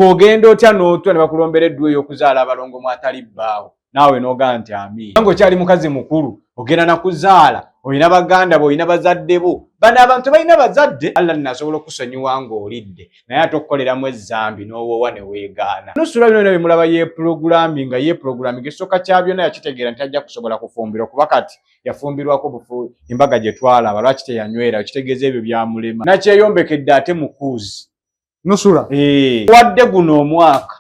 Gw'ogenda otya n'otwa ne bakulombera edduwa ey'okuzaala abalongo mwatali bbaawo, naawe n'ogaa nti amiina, nga okyali mukazi mukulu, ogenda nakuzaala, olina baganda bo, olina bazadde bo. Bano abantu balina bazadde. Allah nno asobola okusonyiwa ng'olidde, naye ate okukoleramu ezzambi n'owoowa ne weegaana. Nusula bino byonna bimulaba yeepulogulami nga yeepulogulami gesooka kya byonna yakitegeera nti ajja kusobola kufumbirwa, kuba kati yafumbirwako bufu embaga gye twalaba. Lwaki teyanywera? Kitegeeza ebyo byamulema, nakyeyombekedde ate mukuuzi. Nusula. Eh, wadde guno omwaka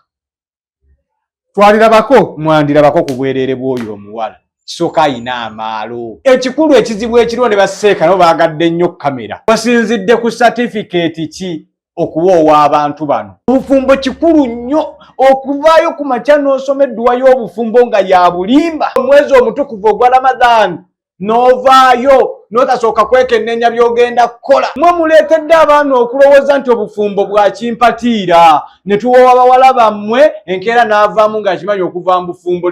Twalirabako. Mwandirabako ku bwereere bw'oyo omuwala. Kisooka ayina amaalo. Ekikulu ekizibu ekiriwo, ne baseeka nabo baagadde nnyo kamera. Basinzidde ku satifikeeti ki okuwoowa abantu bano? Obufumbo kikulu nnyo. Okuvaayo ku makya n'osoma edduwa y'obufumbo nga ya bulimba, omwezi omutukuvu ogwa Ramadhan, n'ovaayo n'otasooka kwekenneenya by'ogenda kukola. Mwe muleetedde abaana okulowooza nti obufumbo bwa kimpatiira, ne tuwoowa bawala bammwe. Enkeera n'avaamu ng'akimanyi okuva mu bufumbo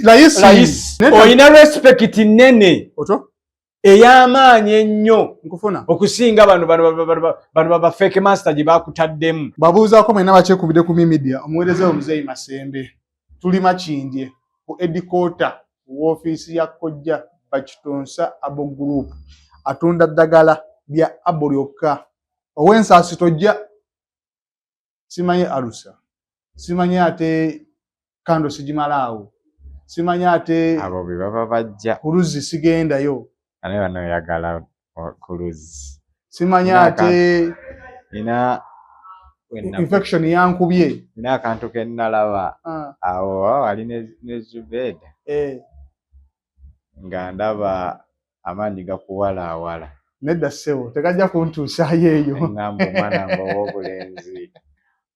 layisi. Layisi. Olina respect nnene Otyo. ey'amaanyi ennyo Nkufuna. okusinga bano baba fake master gye bakutaddemu. Babuuzaako mwenna bakyekubidde ku media. Omuweereza we Muzeeyi Masembe, tuli Makindye ku headquarter, woofiisi ya Kojja Bakitonsa Abo Group. Atunda ddagala lya abo lyokka. Ow'ensaasi tojja, simanyi alusa, simanyi ate kando sigimalaawo, simanyi ate Abo be baba bajja. Ku luzzi sigendayo. Ane bano oyagala ku luzzi. Simanyi Nina ate nina infection yankubye. Nina akantu ke nalaba. Ah, awo wali ne Zubeda nga ndaba amaanyi gakuwalaawala. Nedda ssebo, tegajja kuntuusaayo eyo. Eŋŋamba omwana nga ow'obulenzi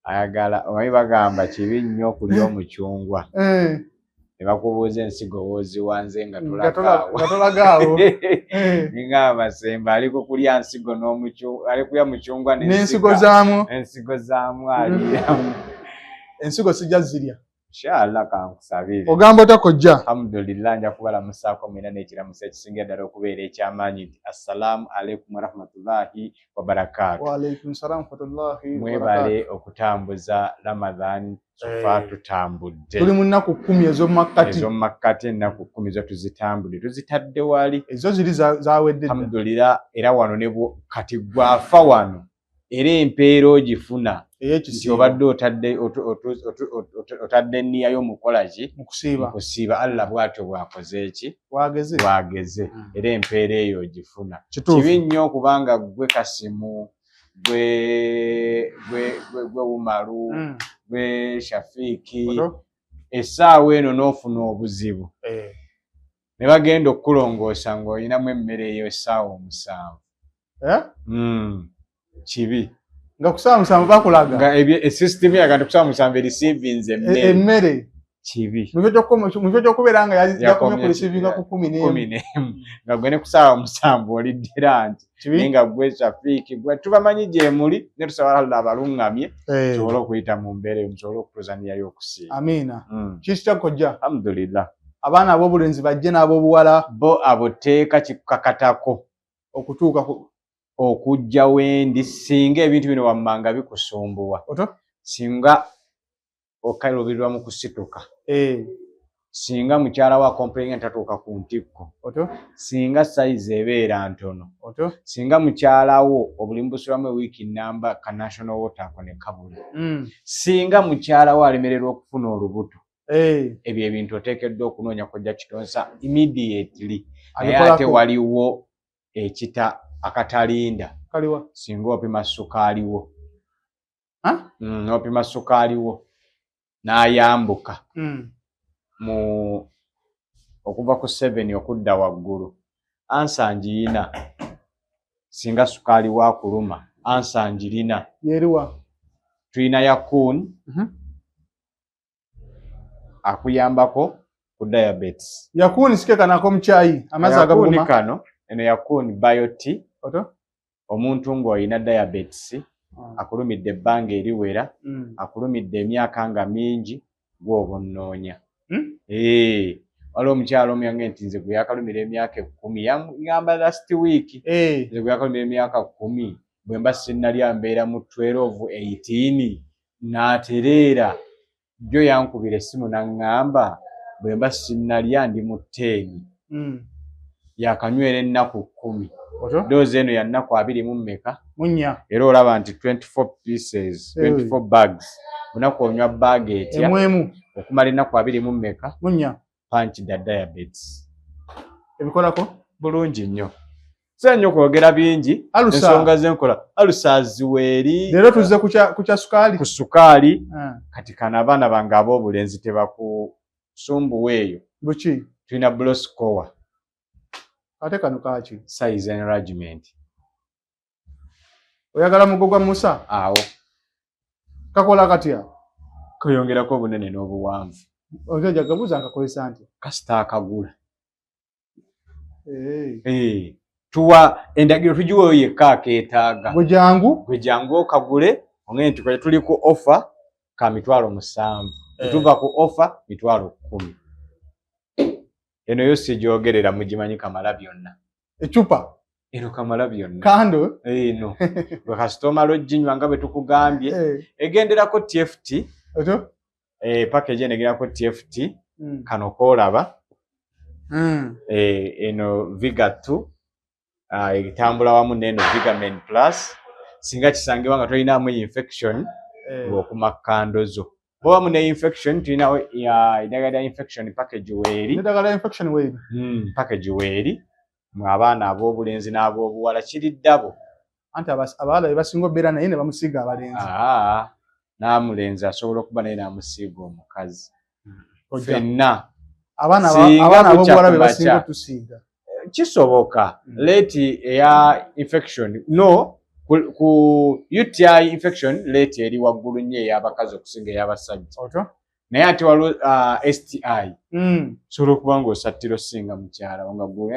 ayagala, omanyi bagamba kibi nnyo okulya omucungwa ne bakubuuza ensigo w'oziwanze nga Nga tolagaawo. Nga tolagaawo. Ninga Masembe ali ku kulya nsigo ali kulya mucungwa. N'ensigo zaamu. Ensigo zaamu aliramu. Ensigo sijja zirya. Inshallah, kankusabire. Ogamba otya, kojja? Alhamdulillah, nja kubalamusaako mwena n'ekiramuso ekisinga ddala okubeera ekyamaanyi nti assalaamu alaikum warahmatullahi wabarakaatu. Waalaikum salam warahmatullahi. Mwebale okutambuza Ramadhan. So far tutambudde. Tuli mu nnaku 10 ez'omumakkati. Ez'omumakkati, ennaku 10 zo tuzitambudde, tuzitadde wali. Ezo ziri zawedde dda. Alhamdulillah. Era wano ne kati gwafa wano, era empeera ogifuna nti ey'ekisiibo. Obadde otadde otadde enniya yo mukola ki? Mu kusiiba. Mu kusiiba. Allah bw'atyo bw'akoze eki? Wageze. Bwageze. Era empeera eyo ogifuna. Kituufu. Kibi nnyo okubanga gwe Kasimu, gwe Umaru, gwe Shafiiki, Oto? essaawa eno n'ofuna obuzibu ne bagenda okukulongoosa ng'olinamu emmere eyo essaawa 7. Eh? Kibi. Nga ku ssaawa 7 bakulaga. Nga esystem yaga nti ku ssaawa 7 erisiivinze emmere. Emmere. Kibi. Mu kifo ky'okubeera nga yakomye Yakomye kulisiivinga ku 11. 11, nga gwe ne ku ssaawa 7 oliddira nti Kibi. Naye nga gwe Shafiiki, gwe tubamanyi gye muli, ne tusaba Allah abaluŋŋamye tusobole okuyita mu mbeera eyo, musobole okutuzanirayo okusiiba. Amiina. Kikitya, kojja? Alhamdulillah. Abaana ab'obulenzi bajje n'ab'obuwala. Bo abo tteeka kikukakatako okutuuka ku okujja wendi singa ebintu bino wammanga bikusumbuwa. Oto? Singa okaluubirirwa mu kusituka, singa mukyala wo acomplaininga nti tatuuka ku ntikko, Oto? singa sayizi ebeera ntono, Oto? singa mukyala wo obulimu busulamu ewiiki namba, ka national water ako ne kabula, singa mukyala wo alemererwa okufuna olubuto, ebyo ebintu oteekeddwa okunoonya Kojja Kitonsa immediately. Naye ate Abikolako. waliwo ekita akatalinda. Kaliwa? Singa opima sukaali wo, Ha? Opima sukaali wo n'ayambuka mu okuva ku 7 okudda waggulu, answer ngiyina. Singa sukaali wakuluma, answer ngirina. Yeriwa? Tulina yakun akuyambako ku diabetes. Yakuni sike kanako mukyayi amazzi Yakuni agabuguma? Kano eno yakuni biot. Oto? Omuntu ng'olina diabetes akulumidde ebbanga eriwera, akulumidde emyaka nga mingi, gw'oba onnoonya. Ee, waliwo omukyalo omu yange nti nze gwe yakalumira emyaka 10, yangamba last week, nze gwe yakalumira emyaka 10, bwe mba sinnalya mbeera mu 12 18. N'atereera. Jjo yankubira essimu n'aŋŋamba bwe mba sinnalya ndi mu 10. Yakanywera ennaku 10. Doozi eno ya nnaku abiri mu mmeka? Munya. Era olaba nti 24 pieces, 24 bags. Olunaku onywa bag etya? Emu. Okumala ennaku abiri mu mmeka? Munya. Punch the diabetes. Ebikolako? Bulungi nnyo. Si nnyo kwogera bingi. Ensonga zenkola. Ulcers weeri. Leero tuzze ku kya sukaali. Ku sukaali. Kati kano abaana bange ab'obulenzi tebakusumbuwa eyo. Buki? Tulina Broscoa. Ate kano kaaki? Size enlargement. Oyagala mugo gwa Musa? Awo. Kakola katya? Kayongerako obunene n'obuwanvu. Ojja gabuuza nkakozesa ntya? Kasita akagula. Tuwa endagiro tugiweeyo yekka akeetaaga. Gwe jangu? Gwe jangu okagule, ongende tukole tuli ku offer ka 7,000. Tuva ku offer 10,000. Eno yo sigyogerera mugimanyi kamala byonna. Ecupa? Eno kamala byonna. Kando? Eno. Gwe kasita omala oginywa nga bwe tukugambye. Egenderako TFT. Otyo? Package eno egenderako TFT. Kano koolaba. Eno Viga 2. Etambula wamu n'eno Vigamen Plus. Singa kisangibwa nga tolinaamu infection, ng'okuma kando zo. Bw'oba ne infection, tulinawo eddagala lya infection package weeri. Eddagala lya infection weeri? Package weeri. Mwe abaana ab'obulenzi n'ab'obuwala kiri ddabo. Anti abawala be basinga obeera naye ne bamusiiga abalenzi. N'amulenzi asobola okuba naye n'amusiiga omukazi. Ffenna. Abaana ab'obuwala be basinga otusiiga. Kisoboka. Rate eya infection. No, ku UTI infection rate eri waggulu nnyo ey'abakazi okusinga ey'abasajja. Naye ate waliwo STI. Osobola okuba ng'osattira osinga mukyala wo nga gwe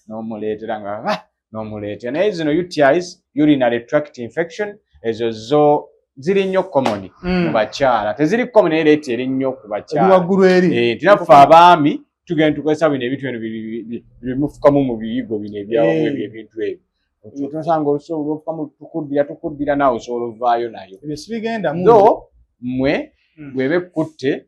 n'omuleetera nga n'omuleetera. Naye zino UTIs, urinary tract infection, ezo zo ziri nnyo common mu bakyala. Teziri common naye rate eri nnyo ku bakyala. Eri waggulu eri. Tinaffe abaami tugenda tukozesa bino ebintu bino bimufukamu mu biyigo bino ebyawamu ebyo ebintu ebyo. Tosanga olusobola olufukamu tukuddira naawe osobola ovaayo nayo. Ebyo sibigendamu. Though mmwe bw'eba ekkutte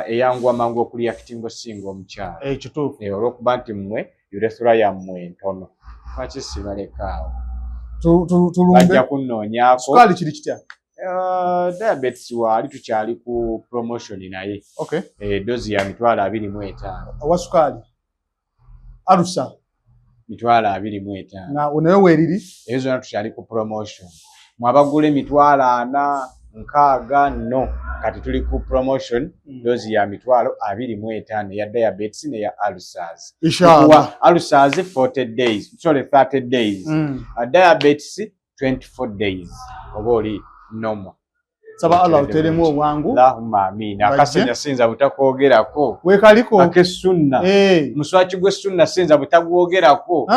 eyanguwa mangu okureactinga osinga omukyala. Kituufu. Olw'okuba nti mmwe urethra yammwe ntono. Lwaki sibaleka awo? Tulumbe. Bajja kunnoonyaako. Sukaali kiri kitya? Diabetes waali tukyali ku promotion naye. Dozi ya 25,000. Owa sukaali? Alusa? 25,000. Naye weeriri? Ezo zonna tukyali ku promotion. Mwabagula 40,000, 60,000 no. Kati tuli ku promotion dozi ya 25,000 eya diabetes n'eya ulcers. Inshallah. Ulcers 40 days, sorry 30 days. Diabetes 24 days. Oba oli normal. Saba Allah oteremu obwangu. Allahumma amina. Akasenya sinza butakwogerako. Wekaliko. Akesunna. Muswaki gwe sunna sinza butagwogerako.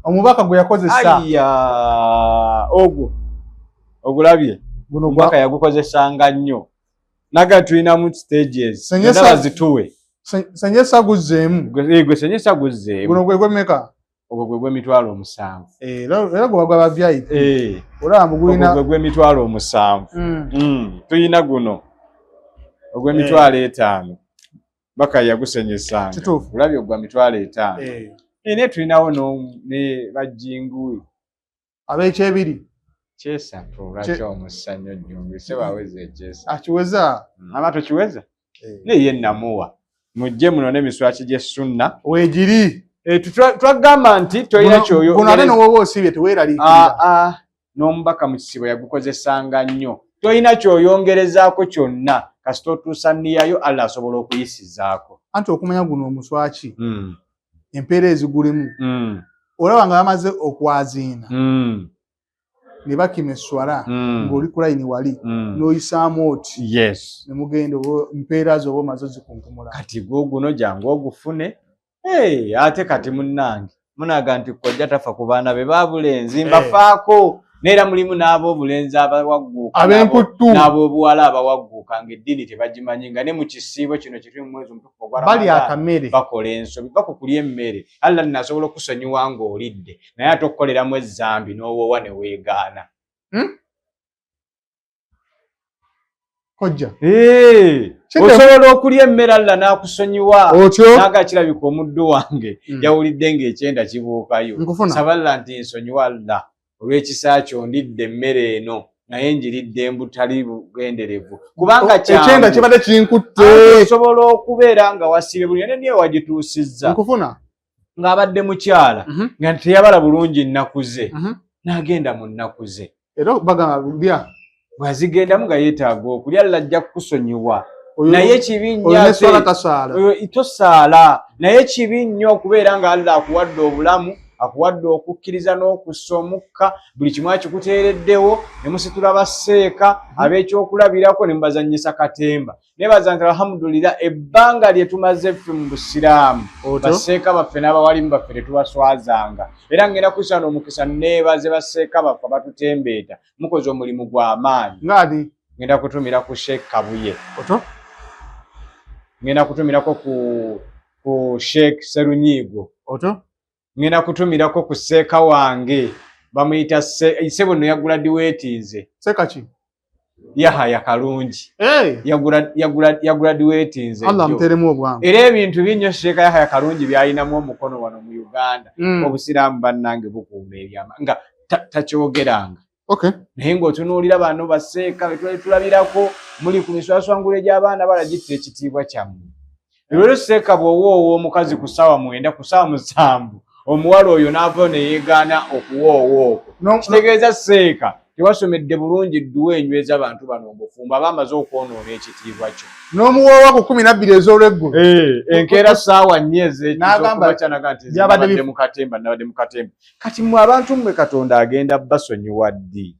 Omubaka gwe yakozesa. Ayya. Ogwo. Ogulabye. Guno omubaka yagukozesanga nnyo. Naga tulinamu stages. Zonna bazituwe. Senyesa guzzeemu. Gwe senyesa guzzeemu. Guno gwe gw'emmeka? Ogwo gwe gw'emitwalo 7. Era gwe bagwa ba VIP. Olaba mbu gulina Ogwo gwe gw'emitwalo 7. Tulina guno. Ogw'emitwalo 5. Baka yagusenyesanga. Kituufu. Olabye ogwa 50,000. Naye tulinawo ne bajjinguwe. Ab'ekyebiri. Kyesatu lwaki omussa nnyo Jjungu? Se waweza ekyesatu. Akiweza. Ama tokiweza? Naye ye namuwa. Mujje muno n'emiswaki gy'essunna. Weegiri. Twagamba nti tolina kyoyo. Guno ate n'owoba osiibye teweeraliikirira. N'omubaka mu kisibo yagukozesanga nnyo. Tolina kyoyongerezaako kyonna. Kasita otuusa nniyayo Allah asobola okuyisizaako. Anti okumanya guno omuswaki. Empeera ezigulimu. Olaba nga bamaze okwaziina. Ne bakima esswala ng'oli ku layini wali n'oyisaamu oti. Ne mugenda oba mpeera zo oba omaze ozikunkumula. Kati gwo guno jangu ogufune. Ate kati munnange munaga nti kojja tafa ku baana be babulenzi mbafaako. Neera mulimu n'ab'obulenzi abawagguuka Ab'emputtu. n'ab'obuwala abawagguuka ng'eddiini tebagimanyi nga ne mu kisiibo kino kye tuli mu mwezi omutukuvu ogwa Bali Ramadan akamere. bakola ensobi, bako kulya emmere. Allah nno asobola okusonyiwa ng'olidde naye ate okukoleramu ezzambi n'owoowa ne weegaana. Kojja. Eh, osobola okulya emmere Allah n'akusonyiwa. Otyo? Naga kirabika omuddu wange yawulidde ng'ekyenda kibuukayo. Saba Allah nti nsonyiwa Allah olw'ekisa kyo ndidde emmere eno naye njiridde mbutali bugenderevu kubanga ekyenda kibadde kinkutte. Osobola okubeera nga wasiibye bulungi naye niye wagituusizza. Nkufuna. Ng'abadde mukyala nga teyabala bulungi nnaku ze n'agenda mu nnaku ze. Era bagamba lya. Bw'azigendamu nga yeetaaga okulya Allah ajja kukusonyiwa. Naye kibi nnyo tosaala. Naye kibi nnyo okubeera nga Allah akuwadde obulamu, akuwadde okukkiriza n'okussa omukka, buli kimu akikuteereddewo, ne musitula basseeka ab'ekyokulabirako ne mubazannyisa katemba. Nebaza nti alhamdulillah ebbanga lye tumaze ffe mu Busiraamu basseeka baffe n'abawalimu baffe tetubaswazanga. Era ngenda kusana omukisa neebaze basseeka baffe abatutembeeta, mukoze omulimu gw'amaanyi. Ng'ani? Ngenda kutumira ku Sheikh Kabuye. Oto? Ngenda kutumirako ku Sheikh Serunyiigo. Oto? Ngenda kutumirako ku sseeka wange bamuyita ssebo nno yaguladuweetinze. Sseeka ki? Yahaya Kalungi. Hey. Yaguladuweetinze. Allah amuteeremu obwangu. Era ebintu binyo Sheikh Yahaya Kalungi byalinamu omukono wano mu Uganda. Obusiraamu bannange bukuuma ebyama nga takyogeranga. Okay. Naye ng'otunuulira bano basseeka be twali tulabirako muli ku miswaswangule gy'abaana balagitta ekitiibwa kyammwe. Leero sseeka bw'owoowa omukazi ku ssaawa 9 ku ssaawa 7 omuwala oyo n'ava ne yeegaana okuwoowa okwo. Kitegeeza sseeka tewasomedde bulungi dduwa enyweza abantu bano obufumbo aba amaze okwonoona ekitiibwa kyo. N'omuwoowa ku 12 ez'olweggulo. Enkeera ssaawa 4 ez'ekiro naga nti nabadde mu katemba, nabadde mu katemba. Kati mmwe abantu mmwe Katonda agenda basonyiwa ddi?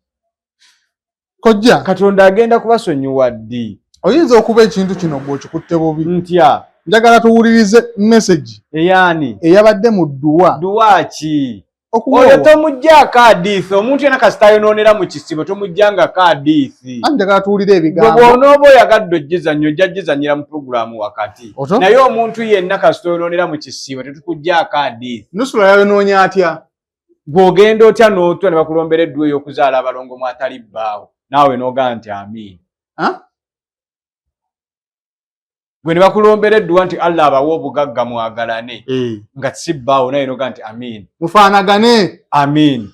Kojja. Katonda agenda kubasonyiwa ddi? Oyinza okuba ekintu kino gw'okikutte bubi. Ntya. Njagala tuwulirize message. Eyani? Eyabadde mu dduwa. Dduwa ki? Oyo tomuggyako hadithi. Omuntu yenna kasita ayonoonera mu kisibo tomuggyangako hadithi. Njagala tuwulire ebigambo. Bw'onooba oyagadde ogizannya ojja gizannyira mu pulogulaamu wakati. Naye omuntu yenna kasita oyonoonera mu kisibo tetukuggyaako hadithi. Nusula yayonoonya atya? Gw'ogenda otya n'otya ne bakulombera edduwa ey'okuzaala abalongo mu atali bbaawo naawe n'ogaa nti amiina. Gwe ne bakulombera edduwa nti Allah abawe obugagga mwagalane nga si bbaawo naye n'ogaa nti amiina. Mufaanagane. Amiina.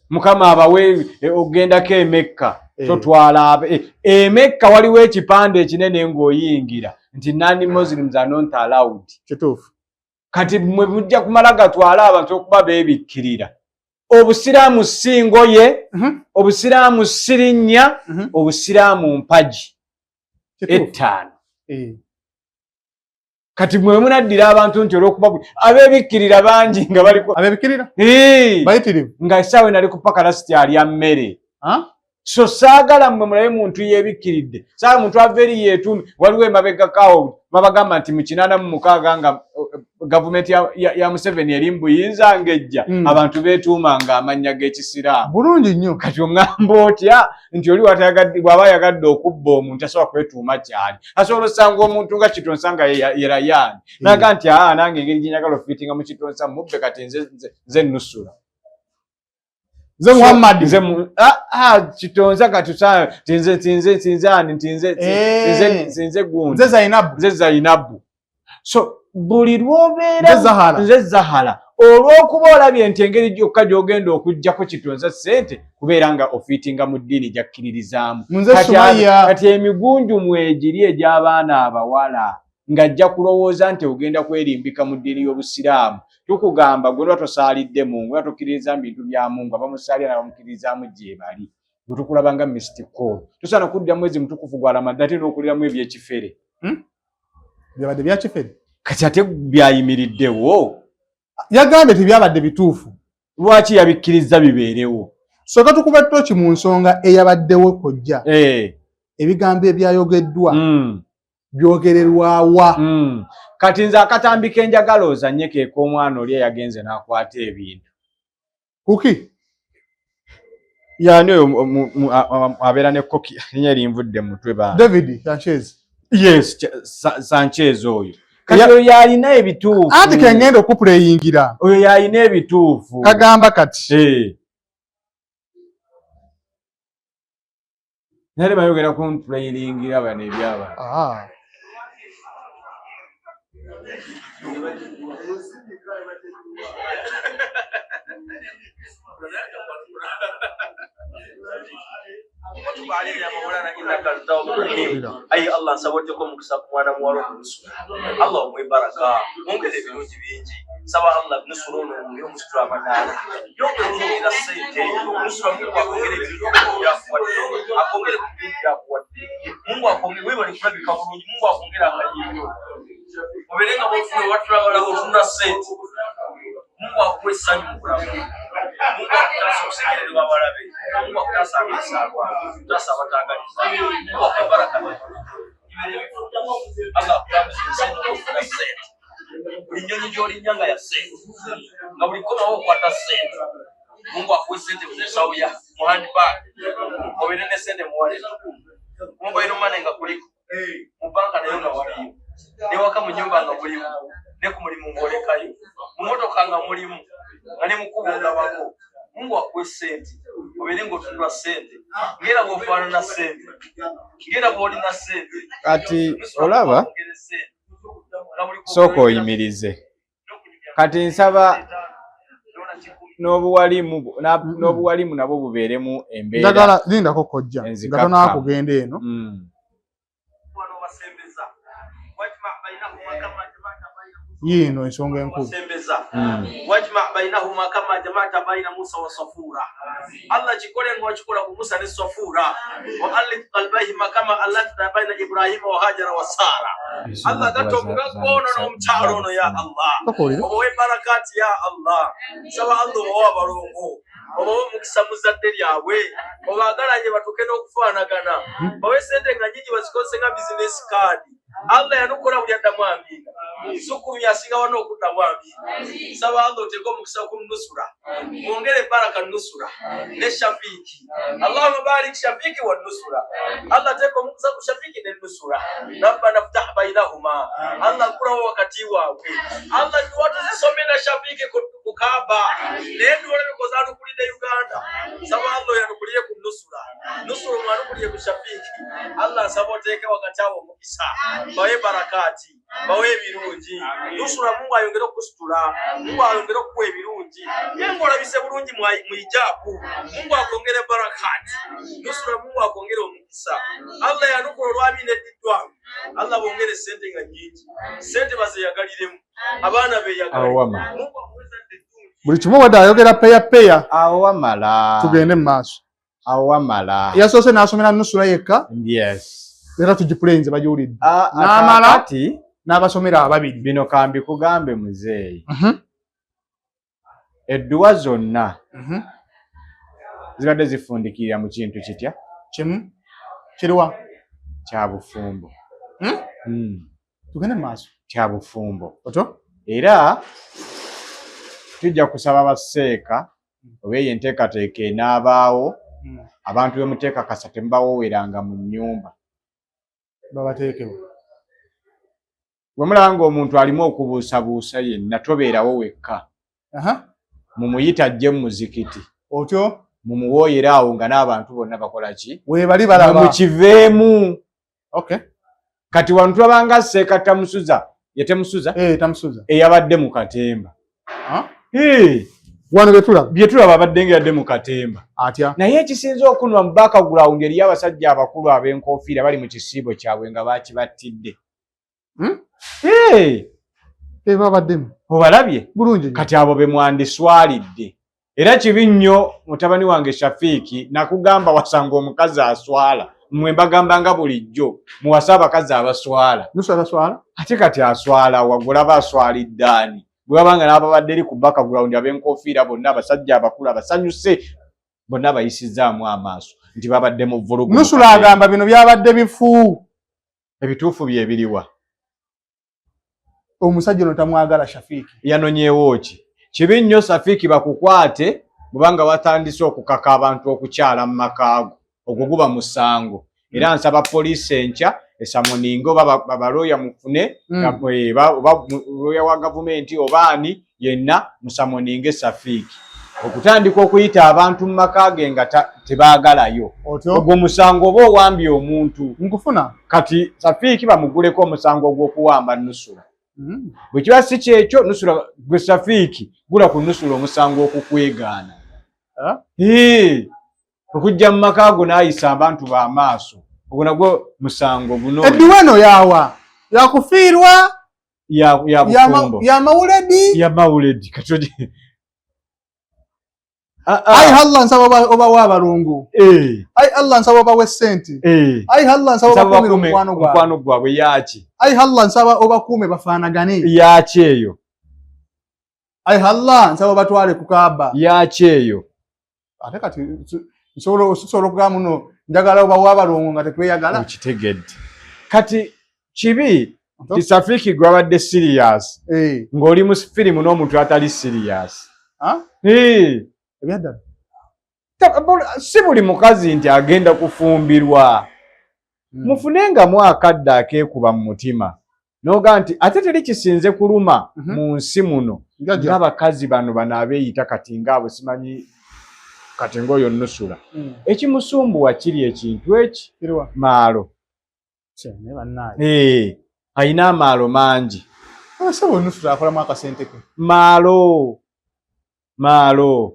Mukama abawe ogendako e Mekka totwala e Mekka waliwo ekipande ekinene ng'oyingira nti non-Muslims are not allowed. Kituufu. Kati mwe mujja kumala gatwala abantu okuba beebikkirira. Obusiraamu si ngoye, obusiraamu si linnya, obusiraamu mpagi 5. Kati mwe munaddira abantu nti olw'okuba abeebikkirira bangi nga baliko. Abeebikkirira? Bayitirivu. Nga essaawa eno ali ku pakalasiti alya mmere. So saagala mmwe mulabe muntu yeebikkiridde. Saagala muntu ava eri yeetuume. Waliwo emabegako babagamba nti mu 86 nga gavumenti ya Museveni eri mu buyinza ng'ejja abantu beetuumanga amannya g'ekisiraamu. Bulungi nnyo. Kati oŋŋamba otya nti oli bw'aba ayagadde okubba omuntu asobola kwetuuma kyali. Asobola osanga omuntu nga Kitonsa nga ye Rayani. N'agamba nti aa nange engeri gye njagala ofiitinga mu Kitonsa mubbe kati nze nnusula. Nze Muhammad. Nze Kitonsa kati nze ani nze gundi. Nze Zainabu. Nze Zainabu. So buli lw'obeera Nze Zahara. Nze Zahara. Olw'okuba olabye nti engeri yokka gy'ogenda okuggyako Kitonsa ssente kubeera nga ofiitinga mu ddiini gy'akkiririzaamu. Nze Sumaya. Kati emigunju mwegiri egy'abaana abawala ng'ajja kulowooza nti ogenda kwerimbika mu ddiini y'Obusiraamu. Tukugamba gwe lwa tosaalidde Mungu, lwa tokkiririza mu bintu bya Mungu, abamusaalira n'abamukkiririzaamu gye bali. Gwe tukulaba nga mystic call. Tosaana kudda mwezi mutukuvu gwa Ramadan ate n'okuliramu eby'ekifere. Byabadde bya kifere? Kati ate byayimiriddewo. Yagambye tebyabadde bituufu. Lwaki yabikkiriza bibeerewo? Sooka tukuba ttooki mu nsonga eyabaddewo kojja. Ebigambo ebyayogeddwa byogererwawa. Kati nze akatambi ke njagala ozannye ke k'omwana oli eyagenze n'akwata ebintu. Kuki? Yaani oyo abeera ne koki erinnya erinvudde mu mutwe ba. David Sanchez. Yes, Sanchez oyo. Kati oyo yalina ebituufu. Anti ke ngenda okupuleyingira. Oyo yalina ebituufu. Kagamba kati. Nali bayogera ku ntuleyiringira bano ebyaba. Ah. Ayi Allah, nsaba oteeka omukisa ku mwana muwala omulusula. Allah omuwe baraka, mwongere ebirungi bingi. Nsaba Allah nusula ono omuye omusitula amadaala, yongere okumuyira ssente. Nusula, Mungu akwongere ebirungi byakuwadde, akwongere ku bingi byakuwadde. Mungu akwongere, webale kulabika bulungi. Mungu akwongere akanyindo, obeere nga bwofuna watulabalaba otunda ssente. Mungu akuwa essanyu mu bulamu. Mungu akutaasa okusekererwa abalabe. Mungu akutaasa abeesaalwa, akutaasa abatagaliza. Mungu akuwa baraka. Allah akutambuza ensente, ofuna ssente. Buli nnyonyi gy'olinnya nga ya ssente, nga buli komawo okwata ssente. Mungu akuwe ssente mu nsawo ya mu handbag, obeere ne ssente mu wallet, mobile money nga kuliko, mu banka nayo nga waliyo, newaka mu nyumba nga mulimu, ne ku mulimu ng'olekayo, mu motoka nga mulimu, nga ne mukubo olabako. Mungu akuwe ssente, obeere ng'otunula ssente, ng'era bw'ofaanana ssente, ng'era bw'olina ssente. Kati olaba, sooka oyimirize. Kati nsaba n'obuwalimu n'obuwalimu nabwo bubeeremu embeera. Njagala lindako kojja nga tonaba kugenda eno. Yiino ensonga enkulu. Wajma bainahuma kama jamata baina Musa wa Safura. Allah kikole nga wakikola ku Musa ne Safura. Wa alif qalbayhima kama alafta baina Ibrahima wa Hajara wa Sara. Allah gatta omugagga ono n'omukyalo ono ya Allah. Obawe barakati ya Allah. Saba Allah obawe abalongo. Obawe omukisa mu zadde lyabwe. Obaagalanye batuuke n'okufaanagana. Bawe sente nga nyingi bazikozese nga bizinesi kaadi. Allah yanukula buli addamu amiina. Sukulu yasinga wano okuddamu amiina. Saba Allah oteeke omukisa ku Nusura. Mwongere baraka Nusura ne Shafiiki. Allahumma barik Shafiiki wa Nusura. Allah teeka omukisa ku Shafiiki ne Nusura. Rabbana ftah bainahuma. Allah ggulawo wakati waabwe. Allah dduwa tuzisome na Shafiiki ku Kaaba. Naye dduwa olabika ozanukulidde Uganda. Saba Allah oyanukulire ku Nusura. Nusura omwanukulire ku Shafiiki. Allah nsaba oteeke wakati awo omukisa. Bawe barakaati. Bawe ebirungi. Nusura, Mungu ayongere okukusitula. Mungu ayongere okukuwa ebirungi. Ye ng'olabise bulungi mu hijaabu. Mungu akwongere barakaati. Nusura, Mungu akwongere omukisa. Allah yanukula olwami neddiddwamu. Allah bongere sente nga nnyingi. Sente bazeeyagaliremu. Abaana beeyagalire. Mungu akuwe ezzadde eddungi. Buli kimu wadde ayogera peya peya. Awo wamala. Tugende mu maaso. Awo wamala. Yasoose n'asomera Nusura yekka. Yes. Era tugipulenze bagiwulidde. N'amala n'abasomera ababiri. Bino kambikugambe muzeeyi. Edduwa zonna zibadde zifundikirira mu kintu kitya? Kimu. Kiriwa? Kya bufumbo. Tugende mu maaso. Kya bufumbo. Otyo? Era tujja kusaba baseeka oba eyo enteekateeka enaabaawo, abantu bemuteekakasa temubawooweranga mu nnyumba. Babateekewo. Bwe mulaba ng'omuntu alimu okubuusabuusa yenna, tobeerawo wekka. Mumuyite ajje mu muzikiti. Otyo? Mumuwooyere awo nga n'abantu bonna bakola ki? Weebali balaba. Mukiveemu. Okay. Kati wano tulaba nga Seeka Tamusuza, ye Temusuza? Tamusuza. Eyabadde mu katemba. Wano bye tulaba. Bye tulaba abadde nga yadde mu katemba. Atya? Naye ekisinze okunwa mu background eriyo abasajja abakulu ab'enkofiira bali mu kisiibo kyabwe nga bakibattidde. Babaddemu. Obalabye? Bulungi. Kati abo be mwandiswalidde. Era kibi nnyo mutabani wange Shafiiki nakugamba wasanga omukazi aswala. Mmwe mbagamba nga bulijjo muwase abakazi abaswala. Nusura aswala? Ate kati aswala wagulaba aswalidde ani? Bwe baba nga n'ababadde eri ku background ab'enkofiira bonna abasajja abakulu abasanyuse bonna bayisizzaamu amaaso nti babadde mu vvulugu. Nusura agamba bino byabadde bifu. Ebituufu bye biriwa? Omusajja ono tamwagala Shafiiki. Yanonyeewo ki? Kibi nnyo Shafiiki bakukwate bwebanga watandise okukaka abantu okukyala mu makaago. Ogwo guba musango. Era nsaba poliisi enkya esamuninge oba balooya mufune, oba looya wa gavumenti oba ani yenna musamuninge Shafiiki. Okutandika okuyita abantu mu maka ge nga tebaagalayo, ogwo musango oba owambye omuntu. Nkufuna. Kati Safiiki bamuguleko omusango ogw'okuwamba Nusula. Bwe kiba si kyekyo, Nusula gwe Safiiki gula ku Nusula omusango okukwegaana okujja mu maka go n'ayisa abantu b'amaaso, ogwo nagwo musango guno. Eddiwa eno yawa yakufiirwa ya bufumbo ya mawuledi ya mawuledi kati. Ayi Allah, nsaba obawe abalongo. Ayi Allah, nsaba obawe sente. Ayi Allah, nsaba obakuumire omukwano gwabwe. Mukwano gwabwe yaki? Ayi Allah, nsaba obakuume bafaanagane. Yaki eyo? Ayi Allah, nsaba obatwale ku Kaaba. Yaki eyo? Ate kati nsobola okugamba muno njagala obawe abalongo nga tetweyagala. Okitegedde? Kati kibi ti Safiiki gwabadde serious ng'oli mu firimu n'omuntu atali serious. Ebyaddala. Si buli mukazi nti agenda kufumbirwa. Mufunengamu akadde akeekuba mu mutima noga nti ate teri kisinze kuluma mu nsi muno ng'abakazi bano bano abeeyita kati ngaabo simanyi kati ng'oyo Nusula. Ekimusumbuwa kiri ekintu eki maalo. Ayina amaalo mangi. Maalo maalo.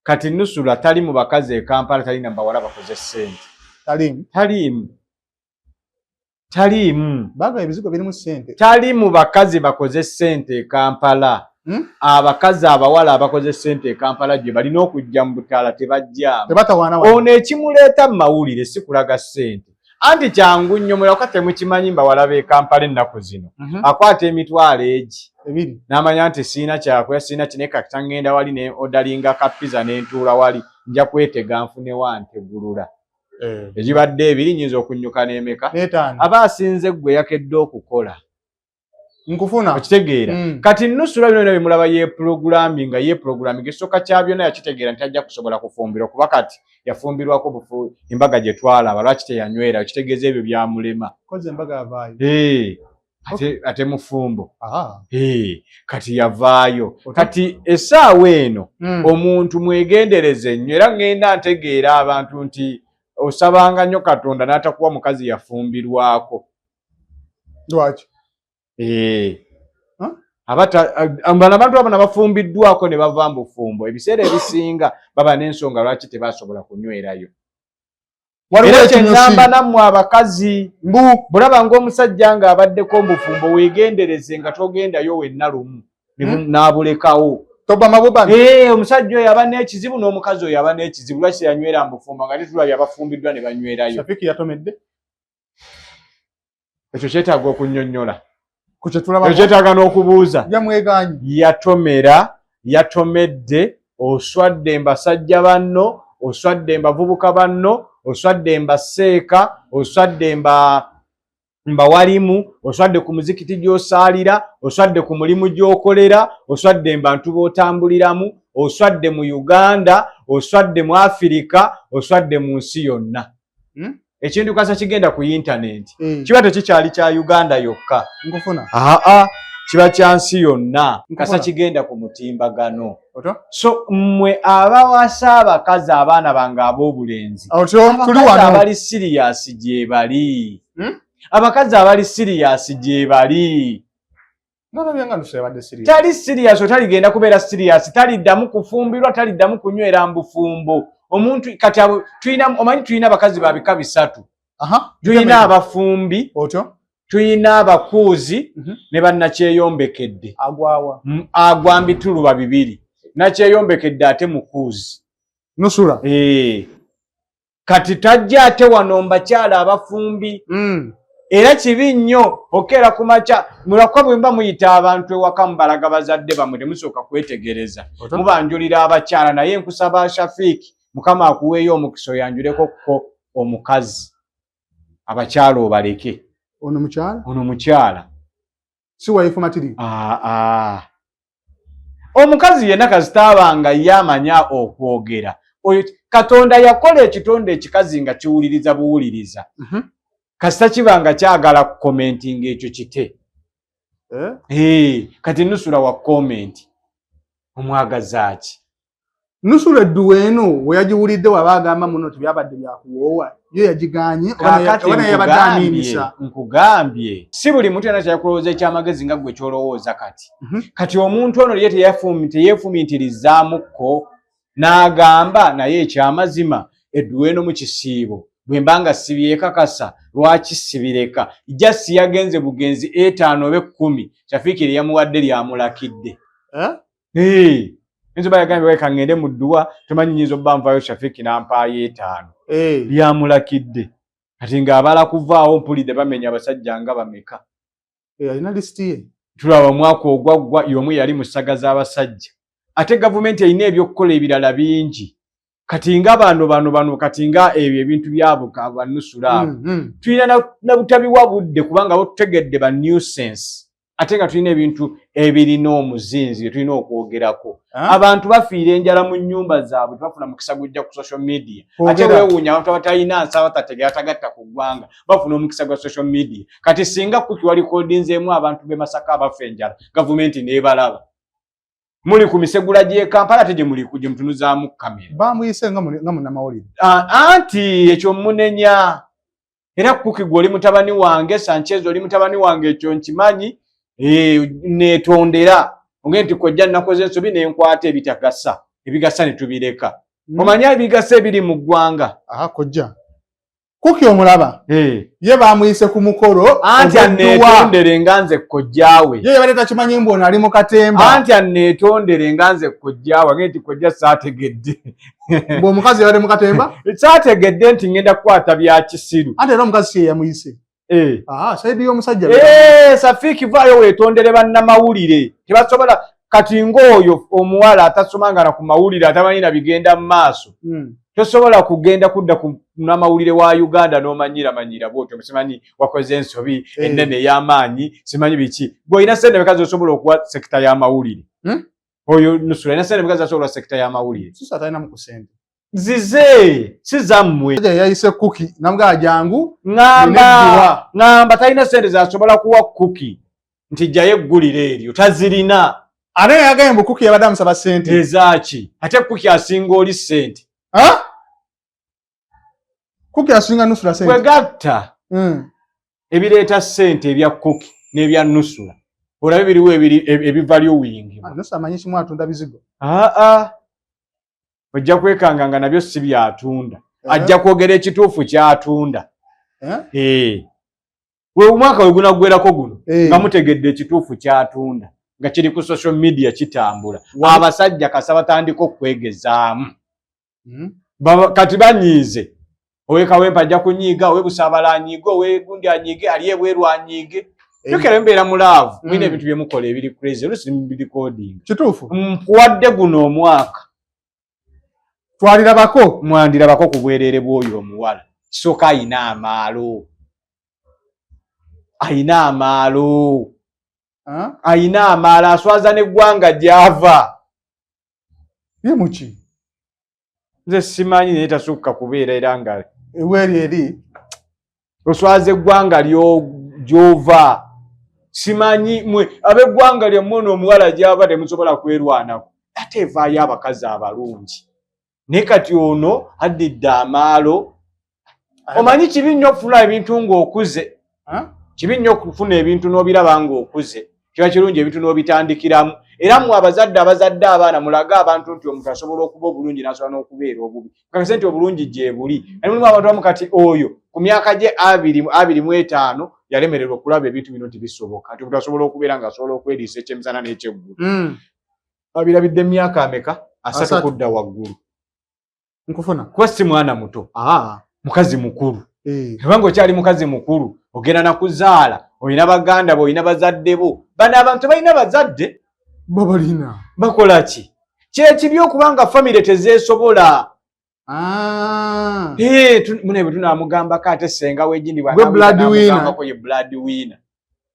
Kati Nusula tali mu bakazi e Kampala, talina bawala bakoze ssente. Taliimu. Taliimu, taliimu. Baga ebizigo birimu ssente. Tali mu bakazi bakoze ssente e Kampala. Abakazi abawala abakoze ssente e Kampala gye balina okujja mu butaala tebajjaamu. Tebatawaana. Ono ekimuleeta mu mawulire si kulaga ssente, anti kyangu nnyo mulaka temukimanyi mbawala b'e Kampala ennaku zino. Akwata emitwalo egi ebiri n'amanya nti siina kyakulya, siina kine, kakita ngenda wali ne odalinga ka pizza n'entuula wali, nja kwetega nfune wantegulula. Egibadde ebiri nyinza okunyuka n'emeka? N'etaano. Aba asinze ggwe yakedde okukola. Nkufuna. Okitegeera? Kati Nusula bino byonna bimulaba ye programming nga ye programming esooka kya byonna yakitegeera nti ajja kusobola kufumbirwa, kuba kati yafumbirwako bufu embaga gye twalaba, lwaki teyanywera? Okitegeeza ebyo byamulema. Koze embaga yavaayo. Ate mufumbo. Kati yavaayo. Kati essaawa eno omuntu mwegendereze nnyo, era ŋŋenda ntegeera abantu nti osabanga nnyo Katonda n'atakuwa mukazi yafumbirwako. Lwaki? Bano abantu abano bafumbiddwako ne bava mu bufumbo, ebiseera ebisinga baba n'ensonga lwaki tebasobola kunywerayo. Era kyeŋŋamba nammwe abakazi, mbu bulaba ng'omusajja ng'abaddeko mu bufumbo, weegendereze nga togendayo wenna lumu n'abulekawo. Toba mabubani. Omusajja oyo aba n'ekizibu n'omukazi oyo aba n'ekizibu, lwaki yanywera mu bufumbo nga tetulabye abafumbiddwa ne banywerayo? Shafiki yatomedde. Ekyo kyetaaga okunnyonnyola. Ku kye tulaba. Ekyo kyetaaga n'okubuuza. Yamwegaanyi. Yatomera, yatomedde, oswadde mbasajja banno, oswadde mbavubuka banno, oswadde mbaseeka, oswadde mbawalimu, oswadde ku muzikiti gy'osaalira, oswadde ku mulimu gy'okolera, oswadde mbantu b'otambuliramu, oswadde mu Uganda, oswadde mu Afirika, oswadde mu nsi yonna. Ekintu kasa kigenda ku yintaneti, kiba tekikyali kya Uganda yokka. Nkufuna. Aa, kiba kya nsi yonna kasa kigenda ku mutimbagano. So mmwe abawasa abakazi, abaana bange ab'obulenzi, abakazi abali serious gye bali. Abakazi abali serious gye bali. Tali serious, otaligenda kubeera serious, taliddamu kufumbirwa, taliddamu kunywera mbufumbo. Omuntu kati abo tulina, omanyi tulina abakazi ba bika bisatu. Tulina abafumbi, tulina abakuuzi ne bannakyeyombekedde. Agwawa? Agwa mbituluba bibiri, nakyeyombekedde ate mukuuzi. Nusula. Kati tajja ate wano mbakyala abafumbi. Era kibi nnyo okeera ku makya mulakwa bwe mba muyita abantu ewaka mubalaga bazadde bammwe, temusooka kwetegereza, mubanjulira abakyala. Naye nkusaba Shafiiki, Mukama akuweeyo omukisa, oyanjuleko ko omukazi, abakyala obaleke. Ono mukyala? Ono mukyala. Si wife material? Aa, omukazi yenna kasitaaba nga ye amanya okwogera, oyo Katonda yakola ekitonde ekikazi nga kiwuliriza buwuliriza. Kasita kiba nga kyagala kukomentinga, ekyo kite. Eh? Kati Nusula wa comment, omwagazaaki? Nusula edduwa eno we yagiwulidde waba agamba muno tibyabadde byakuwoowa, ye yagiganye oba naye yabadde aniimisa? Nkugambye, si buli muntu yena kyakulowooza ekyamagezi nga ggwe kyolowooza kati. Kati omuntu ono ye teyeefumiitirizaamukko n'agamba, naye ekyamazima edduwa eno mu kisiibo bwe mba nga sibyekakasa, lwaki sibireka? Jasi yagenze bugenzi 5 oba 10 Shafiiki lye yamuwadde lyamulakidde. Eh? Nze bayagambye weka ngende mu dduwa, tomanyi nyinza obba nvaayo Shafiiki n'ampaayo 5. Lyamulakidde. Kati ng'abala kuvaawo mpulidde bamenya abasajja nga bameka. Alina lisiti ye. Tulaba omwaka ogwaggwa y'omu yali mu ssaga z'abasajja. Ate gavumenti erina ebyokukola ebirala bingi. Kati nga bano kati nga ebyo ebintu byabo banusula abo. Tulina na butabiwa budde kubanga bo tutegedde ba nuisance. Ate nga tulina ebintu ebirina omuzinzi bye tulina okwogerako. Abantu bafiira enjala mu nnyumba zaabwe, tebafuna mukisa gujja ku social media. Ate weewuunya abantu abatalina nsa, abatategeera, batagatta ku ggwanga, bafuna omukisa gwa social media. Kati singa Kuki walikodinzeemu abantu b'e Masaka abafa enjala, gavumenti n'ebalaba. Muli ku misegula gy'e Kampala ate gye muli gye mutunuzaamu kamera. Bamuyise nga munnamawulire. Anti ekyo munenya. Era Kuki gwe oli mutabani wange, Sanchez oli mutabani wange, ekyo nkimanyi. Neetondera. Ogende nti kojja nnakoze ensobi ne nkwata ebitagasa, ebigasa ne tubireka. Omanyi ebigasa ebiri mu ggwanga? Aha, kojja. Kuki omulaba? Ye bamuyise ku mukolo. Anti anneetondere nga nze kojjaawe. Ye yabadde takimanyi mbu ono ali mu katemba. Anti anneetondere nga nze kojjaawe, agende nti kojja saategedde. Mbu omukazi yabadde mu katemba? Saategedde nti ngenda kukwata bya kisiru. Anti era omukazi si ye yamuyise. Saidi y'omusajja. Safiiki vaayo weetondere bannamawulire. Tebasobola kati ng'oyo omuwala atasomanga na ku mawulire, atamanyi na bigenda mu maaso. Tosobola kugenda kudda ku namawulire wa Uganda n'omanyira manyira bw'otyo, simanyi wakoze ensobi ennene ey'amaanyi, simanyi biki. Gwe olina ssente meka z'osobola okuwa sekita y'amawulire? Oyo Nusula alina ssente meka z'asobola okuwa sekita y'amawulire? Susa talina mu ku ssente. Zize, si zammwe. Yayise Kuki namugamba jangu. Ŋŋamba talina ssente z'asobola kuwa Kuki nti jjayo eggulire eryo, tazirina. Ate yagambye mbu Kuki yabadde amusaba ssente. Ezaaki? Ate Kuki asinga oli ssente. Kuki asinga Nusula ssente. Bwe gatta ebireeta ssente ebya Kuki n'ebya Nusula, olabe biriwo ebivalyowingibwa. Nusula amanyi kimu, atunda bizigo. Aa, ojja kwekanga nga nabyo si byatunda. Ajja kwogera ekituufu kyatunda. We omwaka we gunaggwerako guno nga mutegedde ekituufu kyatunda, nga kiri ku social media kitambula. Abasajja kasa batandika okwegezaamu. Kati banyiize. Ow'e Kawempe ajja kunyiiga, ow'e Busaabala anyiige, ow'egundi anyiige, ali ebweru anyiige. Jjukira mbeera mu love, mulina ebintu bye mukola ebiri crazy, oluusi mubirikodinga. Kituufu. Nkuwadde guno omwaka. Twalirabako. Mwandirabako ku bwereere bw'oyo omuwala. Kisooka ayina amaalo. Ayina amaalo. Ayina amaalo, aswaza n'eggwanga gy'ava. Ye muki? Nze simanyi, naye tasukka kubeera era nga Ebweru eri. Oswaza eggwanga gy'ova. Simanyi mwe ab'eggwanga lyammwe ono omuwala gy'ava temusobola kwerwanako. Ate evaayo abakazi abalungi. Naye kati ono addidde amaalo. Omanyi kibi nnyo okufuna ebintu ng'okuze. Kibi nnyo okufuna ebintu n'obiraba ng'okuze. Kiba kirungi ebintu n'obitandikiramu. Era mmwe abazadde abazadde abaana mulage abantu nti omuntu asobola okuba obulungi n'asobola n'okubeera obubi. Kakase nti obulungi gye buli. Naye mulimu abantu abamu kati oyo ku myaka gye 25 yalemererwa okulaba ebintu bino nti bisoboka. Nti omuntu asobola okubeera ng'asobola okweriisa ekyemisana n'ekyeggulu. Abirabidde emyaka ameka? 30 3 kudda waggulu. Nkufuna. Kuba si mwana muto. Mukazi mukulu. Kubanga okyali mukazi mukulu, ogenda na kuzaala, olina baganda bo, olina bazadde bo. Bano abantu balina bazadde? Babalina. Bakola ki? Kye kibi okubanga famire tezeesobola. Mune bwe tunaamugambako ate ssenga w'egindi Gwe blood winner. bw'anaamugambako ye blood winner.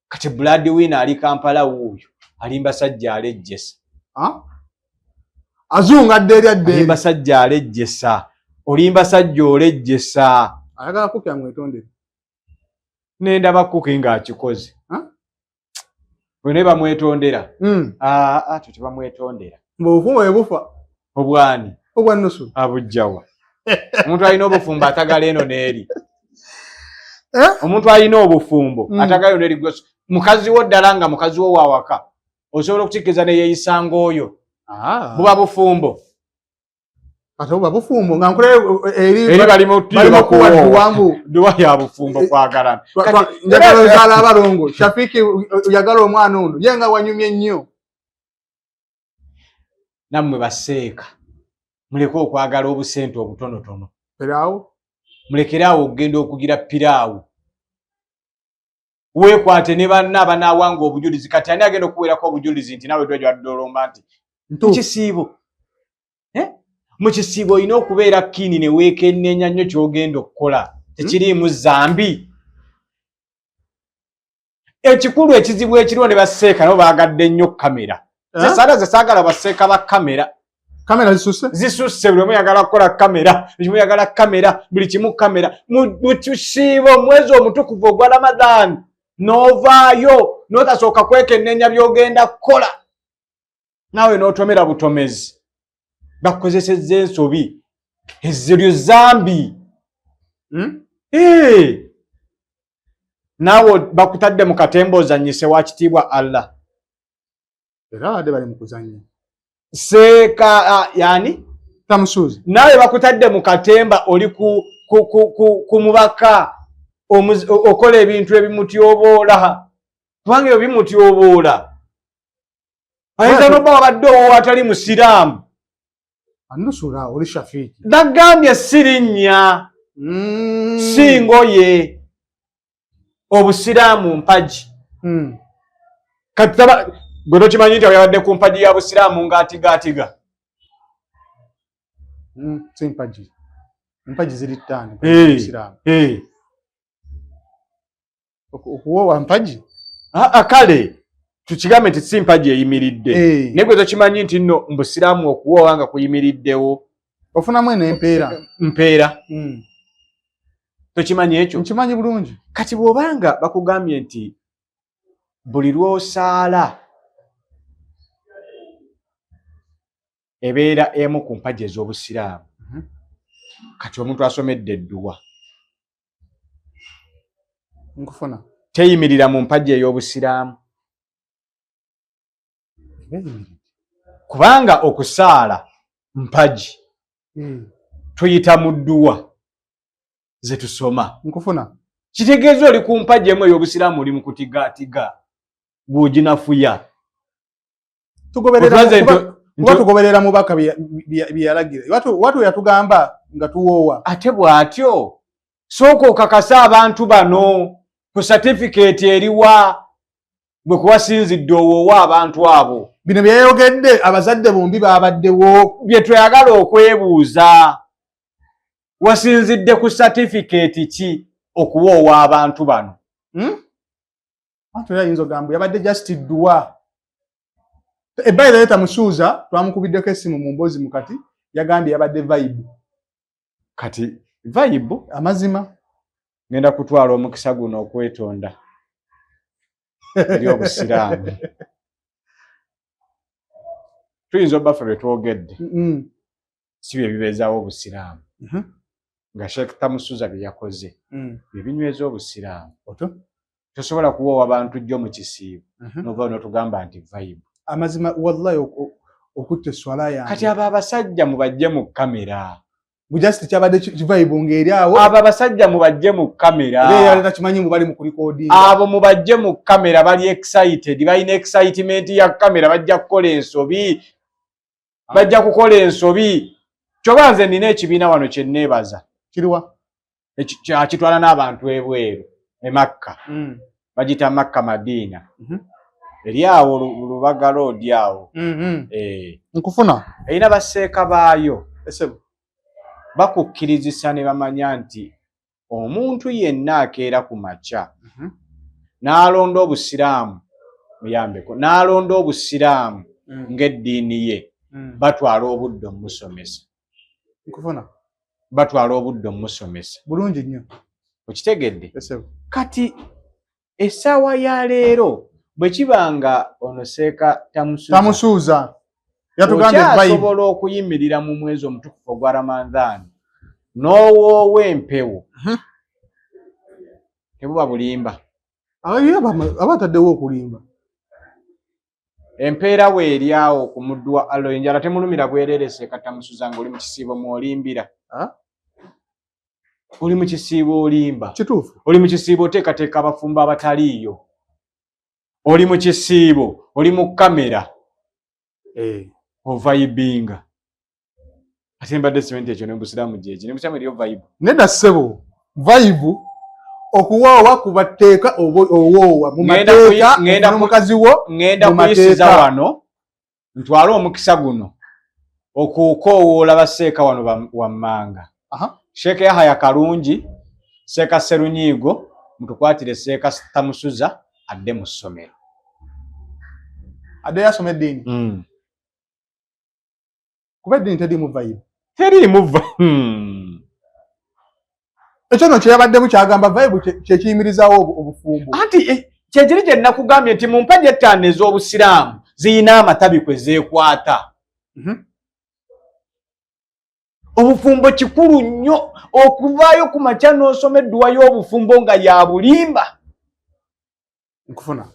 Kati blood winner ali Kampala wuuyo, ali mbasajja alejjesa. Azunga dde eri adde Ali eri. mbasajja alejjesa. Oli mbasajja olejjesa. Ayagala Kuki amwetondere. Nendaba Kuki ng'akikoze. Bwe ne bamwetondera. Aa, tebamwetondera. Ng'obufumu bwe bufa. Obwani? Obwa Nusura. Abujjawa? Omuntu alina obufumbo atagala eno n'eri. Eh? Omuntu alina obufumbo atagala eno n'eri, mukazi wo ddala nga mukazi wo wawaka osobola okukikkiriza neyeyisanga oyo? Ah. Buba bufumbo. Ate buba bufumbo nga nkulayo eri Eri bali mu bali mu kuwa dduwa mbu dduwa ya bufumbo kwagalana. Njagala ozaala abalongo Shafiki, oyagala omwana ono ye nga wanyumye nnyo. Nammwe baseeka, muleke okwagala obusente obutonotono. Piraawo. Mulekere awo okugenda okugira piraawo, weekwate ne banna abanaawanga obujulizi. Kati ani agenda okuweerako obujulizi nti naawe dwa olomba nti mukisiibo, eh? Mu kisiibo olina okubeera keen ne weekenneenya nnyo ky'ogenda okukola, tekiriimu zambi. Ekikulu ekizibu ekiriwo ne baseeka nabo baagadde nnyo kamera. Eh? Zesaala zesaagala baseeka ba kamera. Kamera zisusse. Zisusse. Buli omu yagala kukola kamera, buli kimu yagala kamera, buli kimu kamera. Mu kisiibo, mwezi omutukuvu ogwa Ramadan, n'ovaayo n'otasooka kwekenneenya by'ogenda kukola, naawe n'otomera butomezi, bakukozesezza ensobi eziryo zambi. Eh! Naawe bakutadde mu katemba ozannyise wa kitiibwa Allah. Era abadde bali mu kuzannya. Seeka yani Tamusuuzi. Naawe bakutadde mu katemba, oli ku mubaka, okola ebintu ebimutyoboola, kubanga ebyo bimutyoboola. Ayinza noba wabadde owo atali musiraamu. Anusura oli Shafiki. Nagambye sirinnya, si ngoye, obusiraamu mpagi. Kati taba gwe tokimanyi nti yabadde ku mpagi ya busiraamu ng'atigaatiga? Si mpagi, empagi ziri ttaano. Eh. Busiraamu. Eh. Okuwoowa mpagi. Aa, kale tukigambe nti si mpagi eyimiridde, Eh. naye gwe tokimanyi nti nno mbusiraamu okuwoowa nga kuyimiriddewo Ofunamu eno empeera. Mpeera. Tokimanyi ekyo? Nkimanyi bulungi. Kati bw'obanga bakugambye nti buli lw'osaala ebeera emu ku mpagi ez'obusiraamu, kati omuntu asomedde edduwa Nkufuna. Teyimirira mu mpagi ey'obusiraamu? Eba eyimiridde. Kubanga okusaala mpagi, tuyita mu dduwa ze tusoma. Nkufuna. Kitegeeza oli ku mpagi emu ey'obusiraamu, oli mu kutigaatiga bw'oginafuya. Tugoberera Otubaze kuba tugoberera mubaka bye yalagira. Watu yatugamba nga tuwoowa. Ate bw'atyo sooka okakase abantu bano ku satifikeeti eriwa bwe kuwasinzidde owoowa abantu abo. Bino byeyayogedde abazadde bombi babaddewo. Bye tweyagala okwebuuza, wasinzidde ku satifikeeti ki okuwoowa abantu bano? Hmm? Anti era ayinza ogamba yabadde just dduwa. Ebayira ye Tamusuuza twamukubiddeko essimu mu mboozi mukati, yagambye yabadde vibe. Kati vibe. Amazima. Ngenda kutwala omukisa guno okwetonda eri obusiraamu. Tuyinza obaffe bye twogedde si bye bibeezaawo obusiraamu, nga Sheekh Tamusuza bye yakoze bye binyweza obusiraamu. Otyo. Tosobola kuwoowa bantu jjo mu kisiibo nova n'otugamba nti vibe. Amazima wallahi okutta eswala yange. Kati abo abasajja mubajje mu kamera. Just kyabadde kivibe ng'eri awo. Abo abasajja mubajje mu kamera. Era yali takimanyi mbu bali mu kulikodinga. Abo mubajje mu kamera, bali excited, balina excitement ya kamera, bajja kukola ensobi, bajja kukola ensobi. Kyoba nze nina ekibiina wano kye neebaza. Kiriwa? Akitwala n'abantu ebweru e Makka, bagiyita Makka Madiina. Eri awo Lubaga Road awo. Eh, Nkufuna. Erina baseeka baayo. Esebo. Bakukkirizisa ne bamanya nti omuntu yenna akeera ku makya n'alonda obusiraamu, muyambeko, n'alonda obusiraamu ng'eddiini ye, batwala obudde omusomesa. Nkufuna. Batwala obudde omusomesa. Bulungi nnyo. Okitegedde? Esebo. Kati essaawa ya leero bwe kiba nga ono seeka Tamusuuza Tamusuuza. Yatugambye vibe. Okyasobola okuyimirira mu mwezi omutukufu ogwa Ramadhan n'owoowa empewo. Tebuba bulimba. Aba ataddewo okulimba. Empeera weeri awo ku muddu wa Allah, enjala temulumira bwereere. Seeka Tamusuza, nga oli mu kisiibo mw'olimbira. Ah? Oli mu kisiibo olimba. Kituufu. Oli mu kisiibo oteekateeka abafumbo abataliiyo. Oli mu kisiibo, oli mu kamera, ovayibinga. Ate mbadde simanyi nti ekyo ne mu busiraamu gyeki, ne busiraamu eriyo vibe. Nedda ssebo, vibe okuwoowa kuba tteeka, oba owoowa mu mateeka n'omukazi wo. Ŋŋenda Mu kuyisiza mateeka. Wano ntwale omukisa guno okukoowoola baseeka wano wammanga. Sheeka Yahaya Kalungi, Seeka Serunyiigo, mutukwatire Seeka Tamusuza adde mu ssomero. Addeyo asoma eddiini, kuba eddiini teriimu vibe. Teriimu. Ekyo nno kyeyabaddemu kyagamba vibe kyekiyimirizaawo obufumbo. Anti kyekiri kye nakugambye nti mu mpagi 5 ez'obusiraamu ziyina amatabi kwe zeekwata. Obufumbo kikulu nnyo. Okuvaayo ku makya n'osoma edduwa y'obufumbo nga ya bulimba. Nkufuna.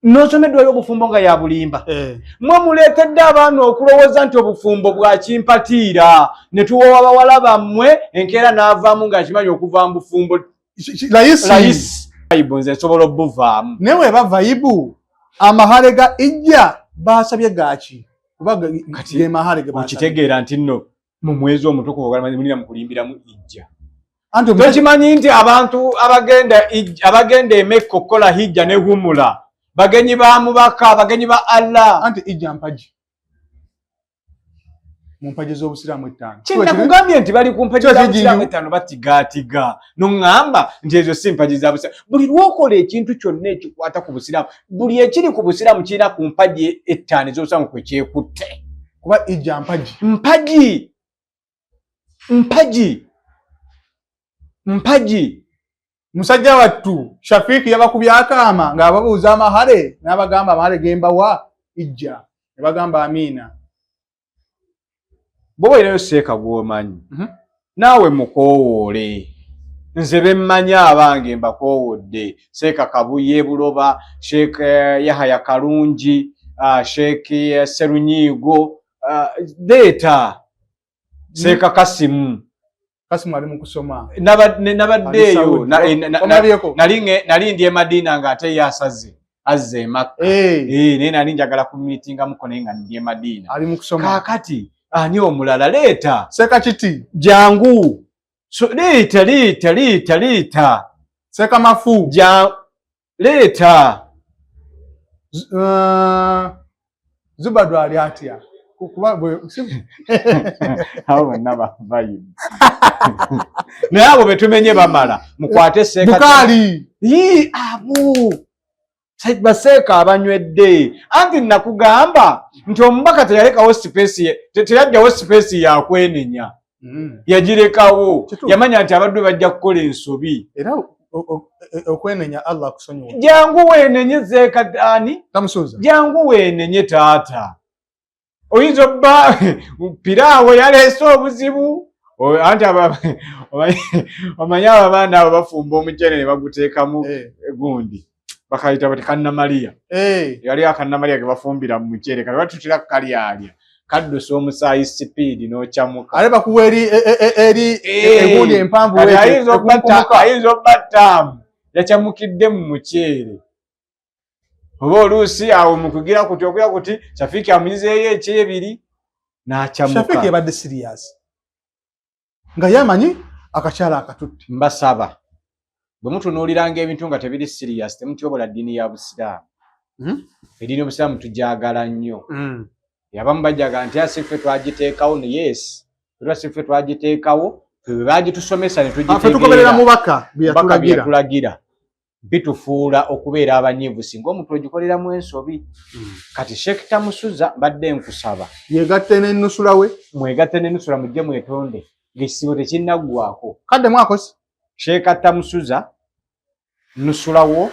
N'osoma edduwa y'obufumbo nga ya bulimba. Mwe muleetedde abaana okulowooza nti obufumbo bwa kimpatiira, ne tuwoowa bawala bammwe, enkeera n'avaamu ng'akimanyi okuva mu bufumbo. Layisi. Layisi. Vibe nze nsobola obbuvaamu. Naye weba vibe, amahale ga ijja basabye gaki? Kuba Kati ge mahale ge basabye. Okitegeera nti nno mu mwezi omutukuvu mulina mu kulimbiramu ijja. Anti Tokimanyi nti abantu abagenda e Mekka okukola hijja ne humula bagenyi ba mubaka, bagenyi ba Allah. Anti ijja mpagi mu mpagi z'obusiraamu 5. Kyenakugambye nti bali ku mpagi Kiba za busiraamu kijinju. 5 batigaatiga, noŋŋamba nti ezo si mpagi za busiraamu. Buli lw'okola ekintu kyonna ekikwata ku busiraamu, buli ekiri ku busiraamu kirina ku mpagi 5 ez'obusiraamu kwe kyekutte. Kuba ijja mpagi. Mpagi, mpagi, mpagi. Musajja wattu Shafiiki yabakubye akaama ng'ababuuza amahale, n'abagamba amahale gembawa ijja, ne bagamba amiina. Bw'oba olinayo seeka gw'omanyi, naawe mukoowoole. Nze bemmanyi abange mbakoowodde: Seeka Kabuye Buloba, Sheekh Yahaya Kalungi, Sheekh Serunyiigo, leeta Seeka Kasimu. Kasimu ali mu kusoma. Nabadde Ali eyo. Saudi. Omulabyeko? Nali ndi e Madiina ng'ate ye asaze azze e Makka. Naye nali njagala kumiitingamuko, naye nga ndi e Madiina. Ali mu kusoma. Kaakati ani omulala? Leeta. Seeka Kiti. Jangu. So, leeta, leeta, leeta, leeta. Seeka Mafu. Leeta. Zubadu ali atya? Kuba Abo bonna ba vibe, naye abo betumenye bamala. Mukwate seeka. Bukaali. Yii, abo baseeka abanywedde. Anti nakugamba nti omubaka teyalekawo space, teyajjawo space yakwenenya. Yagirekawo. Yamanya nti abaddu bajja kukola ensobi. Era okwenenya Allah akusonyiwa. Jangu weenenye, seeka ani. Tamusuuza. Jangu weenenye taata. Oyinza obba piraawo yaleese obuzibu. Anti omanyi abo abaana abo bafumba omuceere ne baguteekamu gundi, bakayita bati kannamaliya. Yali akannamaliya ke bafumbira mu muceere, kati batutera kukalyalya, kaddusa omusaayi sipiidi n'okyamuka. Ate bakuwa eri eri egundi empanvu. Kati weete, ayinza ekunkumuka. Ayinza obba ttaamu yakyamukidde mu muceere, oba oluusi awo mukugira kuti okuya kuti Shafiiki amunyizeeyo ekyebiri n'akyamuka. Shafiiki yabadde serious nga yamanyi akakyala akatutte. Mbasaba, bwe mutunuuliranga ebintu nga tebiri serious, temutyobola ddiini ya busiraamu. Eddiini y'obusiraamu tugyagala nnyo. Abamu bajaga nti asi ffe twagiteekawo. Ne yes, era si ffe twagiteekawo, ffe bwe bagitusomesa ne Ffe tugoberera tugitegeera. mubaka bye Mubaka bye yatulagira. yatulagira bitufuula okubeera abanyiivu singa omuntu ogikoleramu ensobi. Kati Sheekh Tamusuza, mbadde nkusaba Yegatte n'ennusula we. Mwegatte n'ennusula, mujje mwetonde ng'ekisibo tekinnaggwako. Kadde mwakosi. Sheeka Tamusuza, nusulawo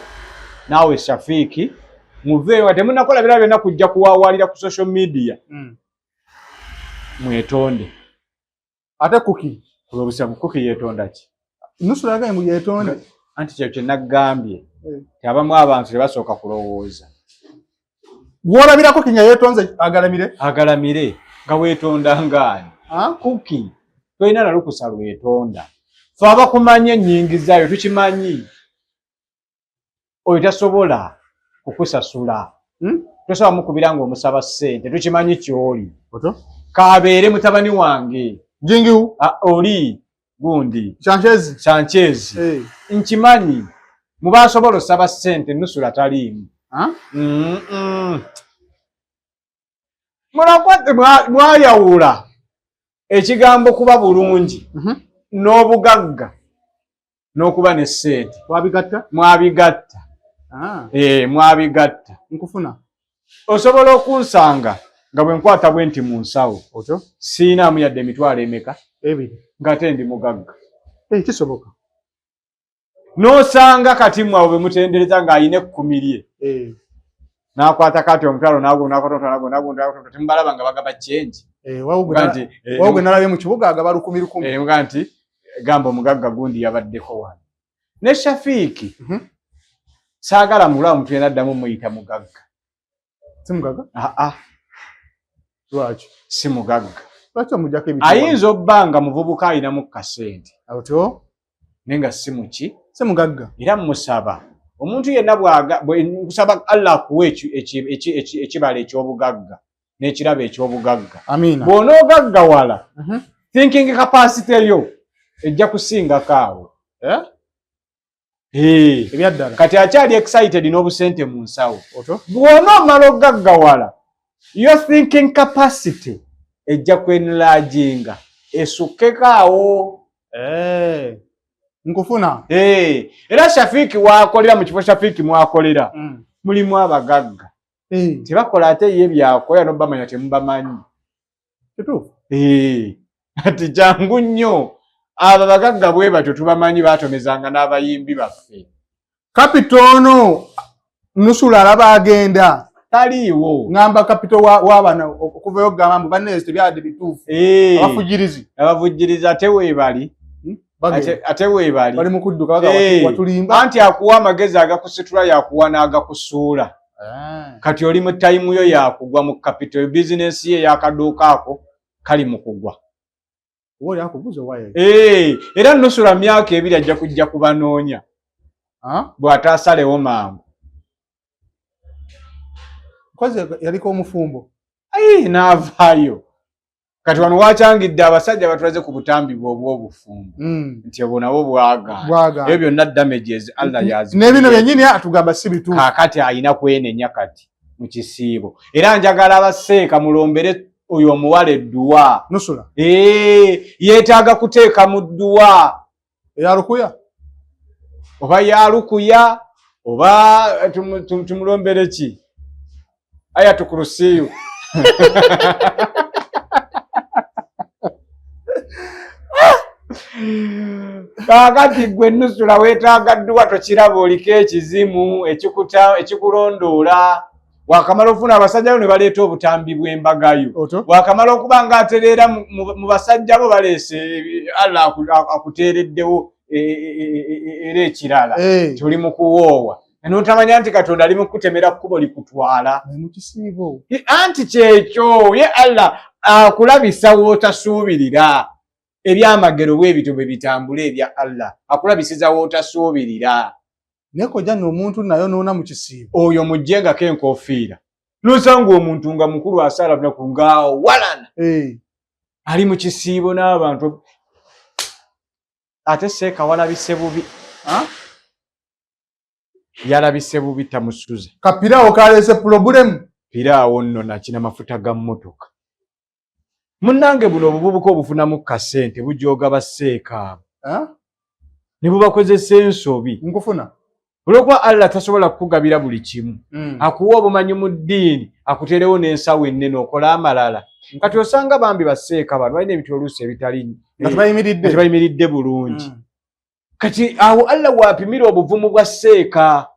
naawe Shafiiki. Muveeyo nga temunakola birala byonna kujja kuwawalira ku social media. Mwetonde. Ate Kuki? Olwobusamu Kuki yeetonda ki? Nusula yagambye mbu yeetonde. Anti kyekyo kye naggambye. Abamu abantu tebasooka kulowooza. Gw'olabira Kuki nga yeetonze agalamire? Agalamire nga weetonda ngaani? Kuki tolina na lukusa lwetonda. Ffe abakumanyi ennyingizayo tukimanyi. Oyo tasobola kukusasula. Tosobola mukubira ng'omusaba ssente, tukimanyi ky'oli. Kabeere mutabani wange. Jingiwu? Oli gundi. Sanchez. Sanchez. Nkimanyi mubasobola osaba ssente Nusula taliimu. Mulakwate mwayawula ekigambo kuba bulungi n'obugagga n'okuba ne ssente. Mwabigatta? Mwabigatta. Mwabigatta. Nkufuna. Osobola okunsanga nga bwe nkwata bwe nti mu nsawo. Siinaamu yadde emitwalo emeka? Ebiri. Ng'ate ndi mugagga. Kisoboka. N'osanga kati mmwe abo be mutendereza ng'alina ekkumi lye. N'akwata kati omutwalo n'agwo, n'akwata omutwalo n'agwo, n'agwo, n'akwata omutwalo, temubalaba nga bagaba change. Wawu gwe nalabye mu kibuga agaba lukumi lukumi. Muga nti gamba omugagga gundi yabaddeko wano. Ne Shafiiki saagala mulaba omuntu yenna addamu muyita mugagga. Si mugagga? Aa. Lwaki? Si mugagga. Lwaki omuggyako ebitiibwa? Ayinza obba nga muvubuka alinamu kasente. Otyo? Naye nga si muki? Si mugagga. Era mmusaba omuntu yenna nkusaba Allah akuwe ekibala eky'obugagga n'ekirabo eky'obugagga. Amiina. Bw'onoogaggawala, thinking capacity yo ejja kusingako awo. Ebyaddala. Kati akyali excited n'obusente mu nsawo. Otyo? Bw'onoomala ogaggawala, your thinking capacity ejja kwenlarginga esukkeko awo. Nkufuna. Era Shafiiki waakolera mu kifo Shafiiki mwakolera mulimu abagagga. Tebakola ate ye byakola n'obamanya temubamanyi. Kituufu. Ati jangu nnyo abo abagagga bwe batyo tubamanyi baatomezanga n'abayimbi baffe. Kapito ono Nusula alaba agenda. Taliiwo. Ngamba kapito w'abano okuvayo okugamba mbu banne tebyadde bituufu. Abafujjirizi. Abafujjirizi ate weebali. Ate weebali. Bali mu kudduka bagamba watulimba. Anti akuwa amagezi agakusitula yakuwa n'agakusuula. Kati oli mu tayimu yo yakugwa mu kapito, bizinensi ye y'akaduuka ako kali mu kugwa. Oba oli akubuuza owa ye? Era Nusula myaka ebiri ajja kujja kubanoonya. Bw'ataasalewo mangu. Mukazi yaliko omufumbo. N'avaayo. Kati wano wakyangidde abasajja batulaze ku butambi bwe obw'obufumbo. Nti obwo nabwo bwagaana. Bwagaana. Ebyo byonna damages Allah yazi. N'ebino byennyini atugamba si bituufu. Kaakati alina kwenenya kati mu kisiibo. Era njagala abaseeka mulombere oyo omuwala edduwa. Nusula. Yeetaaga kuteeka mu dduwa. Eya lukuya? Oba ya lukuya, oba tumulombere ki? Aya tukurusiyu. Kaakati gwe Nusula weetaaga dduwa tokiraba oliko ekizimu ekikulondoola. Wakamala ofuna abasajja bo ne baleeta obutambi bw'embagayo. Wakamala okuba ng'atereera mu basajja bo baleese Allah akuteereddewo era ekirala. Toli mu kuwoowa. N'otamanya nti Katonda ali mu kukutemera kkubo likutwala. Mu kisiibo. Anti kyekyo ye Allah akulabisa w'otasuubirira. Ebyamagero bwe bityo bwe bitambula ebya Allah. Akulabisiza w'otasuubirira. Naye kojja nno omuntu nayonoona mu kisiibo. Oyo muggyengako enkofiira. N'osanga omuntu nga mukulu asaala lunaku ng'awalana. Ali mu kisiibo n'abantu. Ate Seeka walabise bubi. Yalabise bubi tamusuza. Kapiraawo kaleese pulobulemu. Piraawo nno nakina mafuta ga mmotoka. Munnange buno obuvubuka obufunamu kasente bujooga basseeka abo. Ne bubakozesa ensobi. Nkufuna. Olw'okuba Allah tasobola kukugabira buli kimu. Akuwa obumanyi mu ddiini, akuteerewo n'ensawo ennene okole amalala. Kati osanga bambi basseeka bano balina ebintu oluusi ebitali Nga tebayimiridde. Nga tebayimiridde bulungi. Kati awo Allah w'apimira obuvumu bwa sseeka.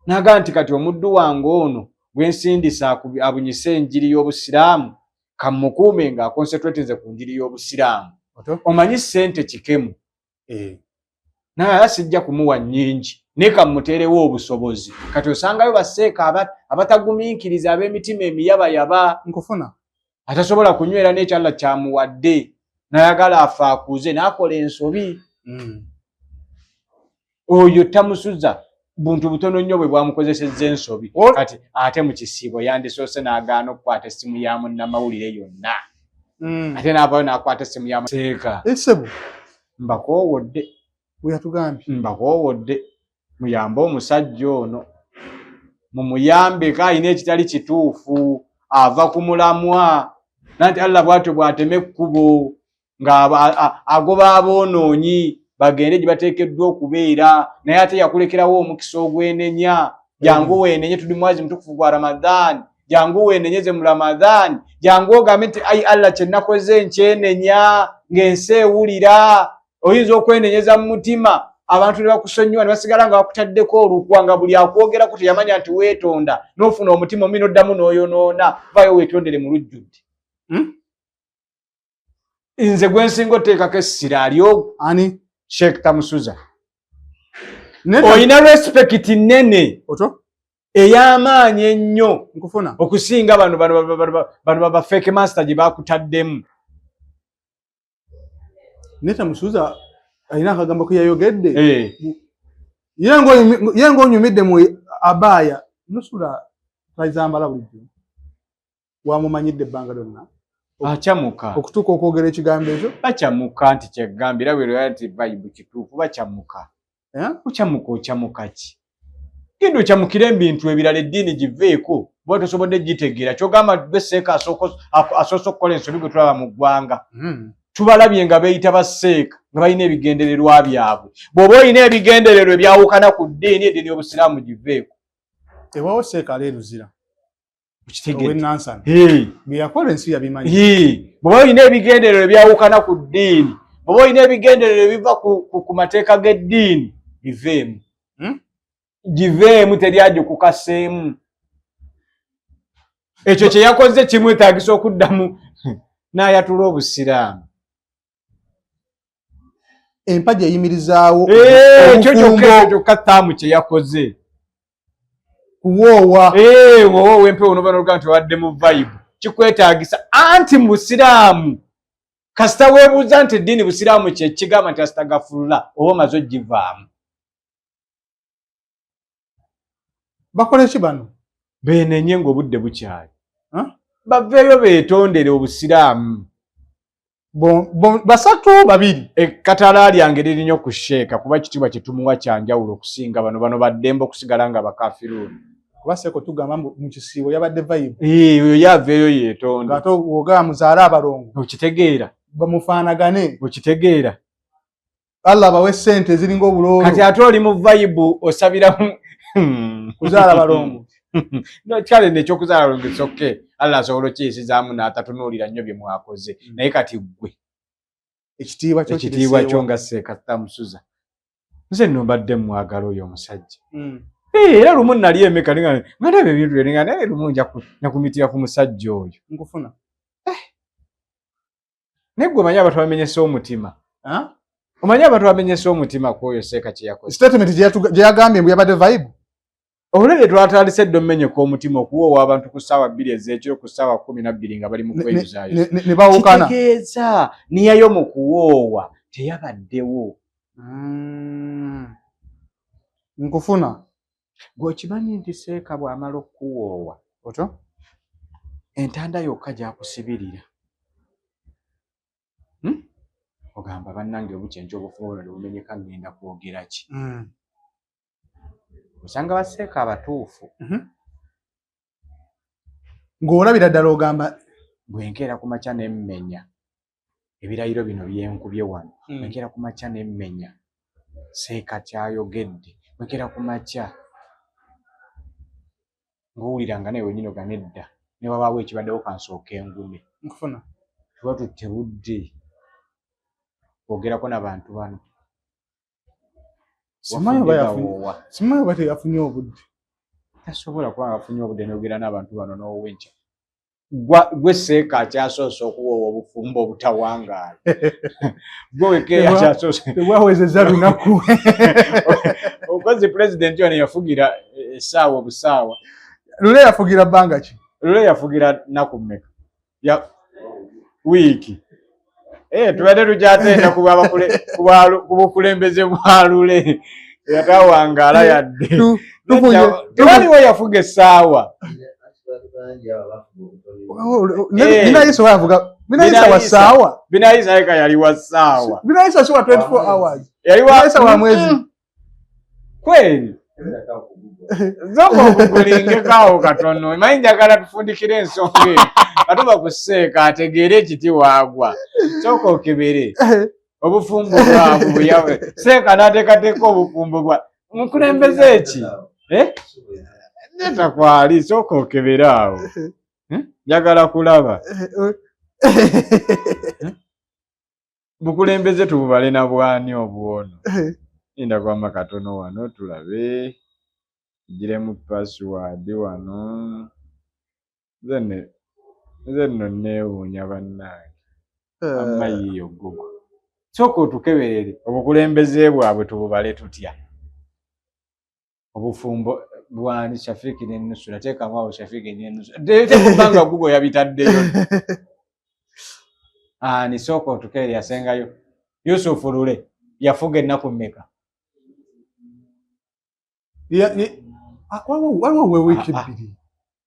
Naga nti kati omuddu wange ono gwensindisa abunyise enjiri y'obusiraamu, kamukuume nga aconcentratinze ku njiri y'obusiraamu. Omanyi ssente kikemu, naye sijja kumuwa nnyingi, naye kamuteerewo obusobozi. Kati osangayo baseeka abatagumiikiriza, ab'emitima emiyabayaba, nkufuna atasobola kunywera n'ekyo Allah kyamuwadde, nayagala afe akuze n'akola ensobi. Oyo tamusuza buntu butono nnyo bwe bwamukozesezza ensobi. Kati ate mu kisiibo yandisoose n'agaana okukwata essimu ya munnamawulire yonna, ate n'avaayo n'akwata essimu ya seeka. Esebo. Mbakoowodde. Bwe yatugambye. Mbakoowodde, muyambe omusajja ono, mumuyambeko, alina ekitali kituufu, ava ku mulamwa. Nanti Allah bw'atyo bw'atema ekkubo nga agoba aboonoonyi bagende gye bateekeddwa okubeera, naye ate yakulekerawo omukisa ogwenenya. Jangu weenenye, tuli mwezi mutukufu gwa Ramadhaani, jangu weenenyeze mu Ramadhaani, jangu ogambe nti ai Allah, kye nakoze nkyenenya, ng'ensi ewulira. Oyinza okwenenyeza mu mutima, abantu ne bakusonyiwa, ne basigala nga bakutaddeko olukwa, nga buli akwogerako teyamanya nti weetonda, n'ofuna omutima omubi n'oddamu n'oyonoona. Vaayo weetondere mu lujjudde. Nze gwe nsinga oteekako essira ali ogwo. Ani? Sheikh Tamusuza. Olina respect nnene Otyo. ey'amaanyi ennyo Nkufuna. okusinga bano baba fake master gye bakutaddemu. Naye Tamusuza alina akagambo ke yayogedde. Eh. Ye ng'onyumidde mu abaaya nusula tazambala bulijjo, wamumanyidde ebbanga lyonna Akyamuka. okutuuka okwogera ekigambo ekyo. Bakyamuka nti kyegambira bwera nti vibe kituufu, bakyamuka. Eh? Okyamuka, okyamuka ki? Genda okyamukire ebintu ebirala, eddiini giveeko bwa tosobodde gitegeera. Kyogamba gwe seeka asoose okukola ensobi gwe tulaba mu ggwanga? Tubalabye nga beeyita baseeka nga balina ebigendererwa byabwe. Bw'oba olina ebigendererwa ebyawukana ku ddiini, eddiini y'obusiraamu giveeko. Ewawo seeka ali eruzira. Okitegedde? Owenansana. Hey. Bye yakola ensi yabimanyi. Hii, bw'oba olina ebigendererwa ebyawukana ku ddiini, bw'oba olina ebigendererwa ebiva ku mateeka g'eddiini, biveemu. Giveemu, teri agikukaseemu. Ekyo kye yakoze kimwetaagisa okuddamu n'ayatula obusiraamu. Empagi eyimirizaawo Eh, ekyo kyokka. obufumbo. Ekyo kyokka taamu kye yakoze. Kuwoowa. Eh, wowe wempewo noba noga nti obadde mu vibe, kikwetaagisa anti mu busiraamu kasita weebuuza nti eddiini busiraamu kyekigamba nti asitagafulula, oba omaze ogivaamu. Bakole ki bano? Beenenye ng'obudde bukyali. Huh? Baveeyo beetondere obusiraamu. Basatu babiri. Ekkatala lyange liri nnyo ku sheeka, kuba ekitiibwa kye tumuwa kyanjawulo okusinga bano. Bano baddembe okusigala nga bakafiruuni. Kuba seeko tugamba mbu mu kisiibo yabadde vibe. Oyo ye aveeyo yeetonde. Ng'ate ogamba muzaale abalongo. Okitegeera? Bamufaanagane. Okitegeera? Allah abawe ssente eziringa obuloolo. Kati ate oli mu vibe osabiramu kuzaala balongo. No, kale nekyokuzaala balongo it's okay, Allah asobola okiyisizaamu n'atatunuulira nnyo bye mwakoze. Naye kati ggwe ekitiibwa kyo ekitiibwa kyo kireseewa. Nga seeka Tamusuza, nze nno mbadde mwagala oyo omusajja. Eh, era lumu nali emeka nga ndaba ebintu bye nga naye lumu nja kumitira ku musajja oyo. Nkufuna. Naye gwe omanyi abantu bamenyesa omutima? Ah? Omanyi abantu bamenyesa omutima ku oyo seeka kye yakoze? Statement gye yagambye mbu yabadde vibe. Olulebe twatandise dda omumenyeka omutima okuwoowa abantu ku ssaawa 2 ez'ekiro, ku ssaawa 12 nga bali mu kweyuzaayo. Ne bawukana. Kitegeeza niyayo mu kuwoowa teyabaddewo. Nkufuna. Gwe okimanyi nti seeka bw'amala okukuwoowa, Otyo. entanda yokka gy'akusibirira, Ogamba bannange obukyenki obufumbo buno ne bumenyeka, ngenda kwogera ki? Osanga baseeka abatuufu. Ng'olabira ddala ogamba bwenkeera ku makya nemmenya ebirayiro bino byenkubye wano, bwenkeera ku makya nemmenya seeka kyayogedde, bwenkeera ku makya ng'owulira nga naye wenyini oga nedda, ne wabaawo ekibaddewo kansooka engume. Nkufuna. Tuba tutte budde kwogerako n'abantu bano. Simanyi oba Wafudde yafunye gawoowa. Simanyi oba teyafunye obudde. Tasobola kubanga afunye obudde n'ogera n'abantu bano n'owenkya. Gwe seeka akyasoose okuwoowa obufumbo obutawangaala. Gwe wekka akyasoose. Tebwawezezza lunaku. Okozi pulezidenti wano yafugira essaawa obusaawa. Lule yafugira bbanga ki? Lule yafugira nnaku mmeka? Ya wiiki. Tubadde tukyatenda ku bukulembeze bwa Lule. Yatawangaala yadde. Tewaliwo yafuga essaawa. Binayisa wavuga. Binayisa wa ssaawa. Binayisa yeka yali wa ssaawa. Binayisa si wa 24 hours. Yali wa Binayisa wa mwezi. Kweli. Zoko okugulingekaawo katono. Manyi njagala tufundikire ensonga eyo. Atuba kuseeka ategeere ekiti waagwa. Sooka okebere. Obufumbo bwabwe bwe yawe. Seeka n'ateekateeka obufumbo bwa. Mukulembeze eki? Neta kwali sooka okebere awo. Njagala kulaba. Bukulembeze tububale na bwani obwono. Linda kwama katono wano tulabe. Giremu password wano. Nze nno neewuunya bannange. Amma yiiyo Google. Sooka otukeberere obukulembeze bwabwe tububale tutya. Obufumbo bwani Shafiki ne Nusura, teekamu awo Shafiki ne Nusura. Tekubanga Google yabitaddeyo. Ani sooka otukeberere yasengayo. Yusufu Lule yafuga ennaku mmeka? Waliwo we wiiki bbiri.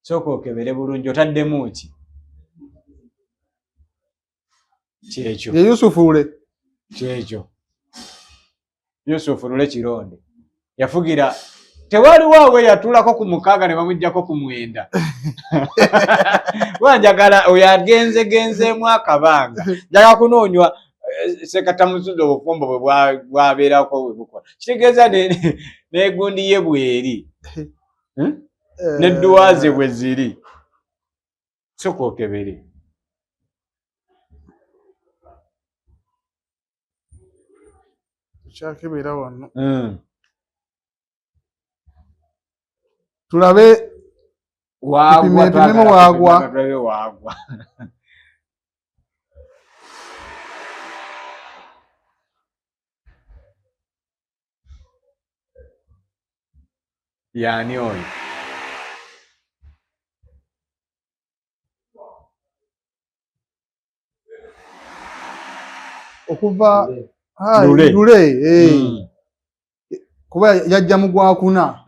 Sooka okebere bulungi otaddemu ki? Kyekyo. Ye Yusufu Lule. Kyekyo. Yusufu Lule Kironde. Yafugira tewaliwo awo yatuulako ku 6 ne bamuggyako ku 9. Wanjagala oyo agenzegenzeemu akabanga. Njagala kunoonywa Ssekatamusuza obufumbo bwe bwabeerako bwe bukola. Kitegeeza n'egundi ye bw'eri. N'edduwa ze bwe ziri. Sooka okebere. Kyakebera wano. Tulabe waagwa, tupimemu waagwa. Tulabe waagwa. Yaani oyo? Okuva Lule. Lule, Kuba yajja mu gwakuna.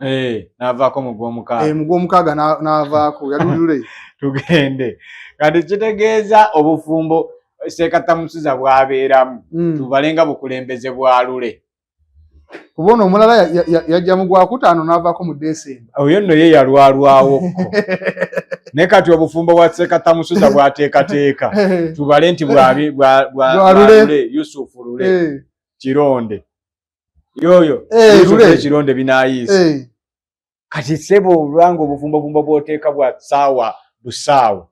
N'avaako mu gw'omukaaga. Mu gw'omukaaga n'avaako, yali Lule. Tugende. Kati kitegeeza obufumbo Ssekatamusuza bw'abeeramu. Tubale nga bukulembeze bwa Lule. Kuba ono omulala yajja mu gwakutaano n'avaako mu Desemba. Oyo nno ye yalwalwawokko. Naye kati obufumbo bwa Ssekatamusuza bw'ateekateeka. Tubale nti bwa Lule, Yusufu Lule. Kironde. Yoyo. Lule Kironde binaayisa. Kati ssebo olwanga obufumbofumbo bw'oteeka bwa ssaawa busaawa.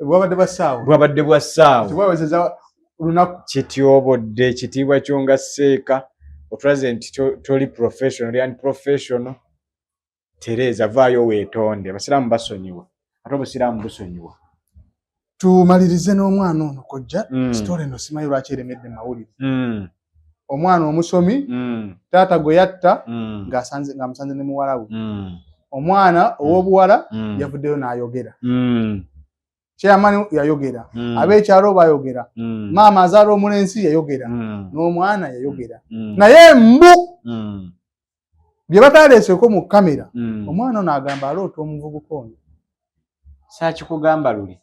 Bwabadde bwa ssaawa. Bwabadde bwa ssaawa. Tebwawezezza lunaku. Kityobodde ekitiibwa kyo nga sseeka. Otulaze nti toli professional, oli unprofessional. Tereeza vaayo weetonde. Abasiraamu basonyiwa. Ate obusiraamu busonyiwa. Tumalirize n'omwana ono kojja. Story eno simanyi lwaki eremedde mawulire. Omwana omusomi, taata gwe yatta, ng'amusanze ne muwala we. Omwana ow'obuwala yavuddeyo n'ayogera. Chairman yayogera. Ab'ekyalo bayogera. Maama azaala omulenzi yayogera. N'omwana yayogera. Naye mbu bye bataleeseeko mu kamera, omwana ono agamba aloota omuvubuka ono. Saakikugamba luli.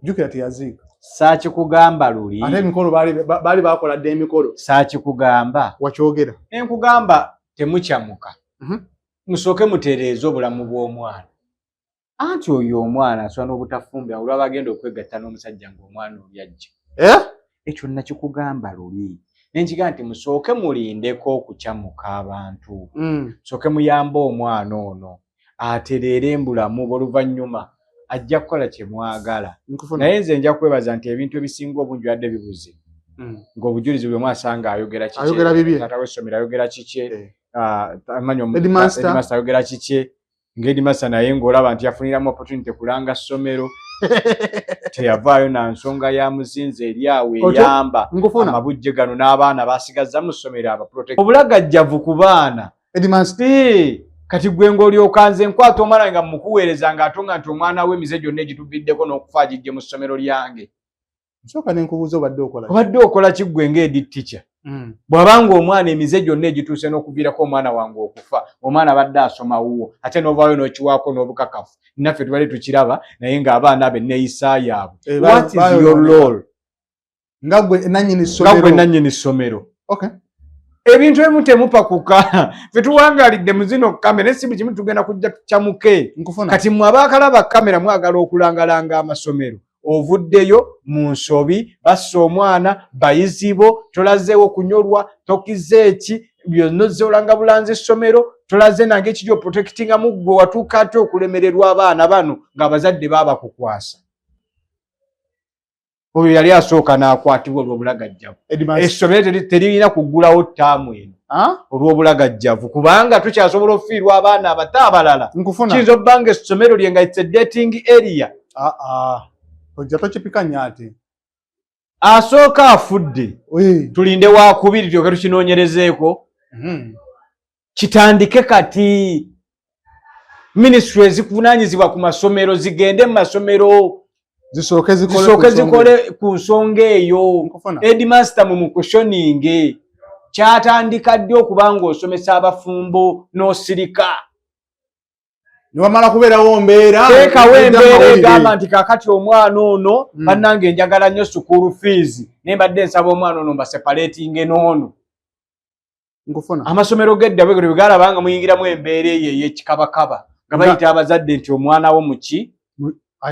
Jjukira teyaziika. Saakikugamba luli. Ate emikolo baali bakola dda emikolo. Saakikugamba. Wakyogera. Ne nkugamba temukyamuka. Musooke mutereeze obulamu bw'omwana. Anti oyo omwana asobola n'obutafumbira olwaba agenda okwegatta n'omusajja ng'omwana oli ajja. Ekyo nakikugamba luli. Ne nkigamba nti musooke mulindeko okukyamuka abantu. Musooke muyambe omwana ono atereere embulamu oluvannyuma ajja kukola kye mwagala. Naye nze nja kwebaza nti ebintu ebisinga obungi byadde bibuze. Ng'obujulizi bwe mwasanga ayogera kiki? Ayogera bibye. Taata w'essomero ayogera kiki? Headmaster ayogera kikye, nga headmaster naye ng'olaba nti yafuniramu opportunity kulanga ssomero, teyavaayo na nsonga ya muzinzi eri awo eyamba amabujje gano n'abaana basigazza mu ssomero abaprotect obulagajjavu ku baana. Kati gwe ng'olyoka nze nkwata omwana nga mukuweereza ng'atonga nti omwana we emize gyonna egituviddeko n'okufa agijje mu ssomero lyange. Nsooka ne nkubuuza, obadde okola Obadde okola ki ggwe ng'head teacher? Bw'abanga omwana emize gyonna egituuse n'okuviirako omwana wange okufa, omwana abadde asoma wuwo, ate n'ovaayo n'okiwaako n'obukakafu, naffe tubadde tukiraba, naye ng'abaana abo enneeyisa yaabwe, what is your role? Nga gwe nannyini ssomero, nga gwe nannyini ssomero. Ebintu ebimu temupakuka, fe tuwangalidde mu zino kamera, naye si buli kimu tugenda kujja tukyamuke. Kati mmwe abaakalaba kamera mwagala okulangalanga amasomero, ovuddeyo mu nsobi, bassa omwana bayizibo, tolazeewo kunyolwa, tokiza eki byonna, ozze olanga bulanzi essomero, tolaze nange ekiri oprotectingamu ggwe. Watuuka ate okulemererwa abaana bano ng'abazadde baabakukwasa. Oyo yali asooka n'akwatibwa olw'obulagajjavu. Essomero teririna kuggulawo ttaamu eno olw'obulagajjavu, kubanga tukyasobola okufiirwa abaana abato abalala. Kiyinza obba nga essomero lye nga it's a dating area. Ojja tokipika nnyo ate. Asooka afudde, tulinde wakubiri tulyoke tukinoonyerezeeko. Kitandike kati, minisitule ezikuvunaanyizibwa ku masomero zigende mu masomero, zisooke zikole ku nsonga eyo. Headmaster mumuquestioninge, kyatandika ddi okuba ng'osomesa abafumbo n'osirika? Niwamala kubeerawo mbeera. Teekawo embeera egamba nti kakati omwana ono, bannange, njagala nnyo school fees, naye mbadde nsaba omwana ono mbaseparatinge n'ono. Nkufuna. Amasomero gedda bwe bwe galaba nga muyingiramu embeera eyo ey'ekikabakaba, nga bayita abazadde nti omwana wo muki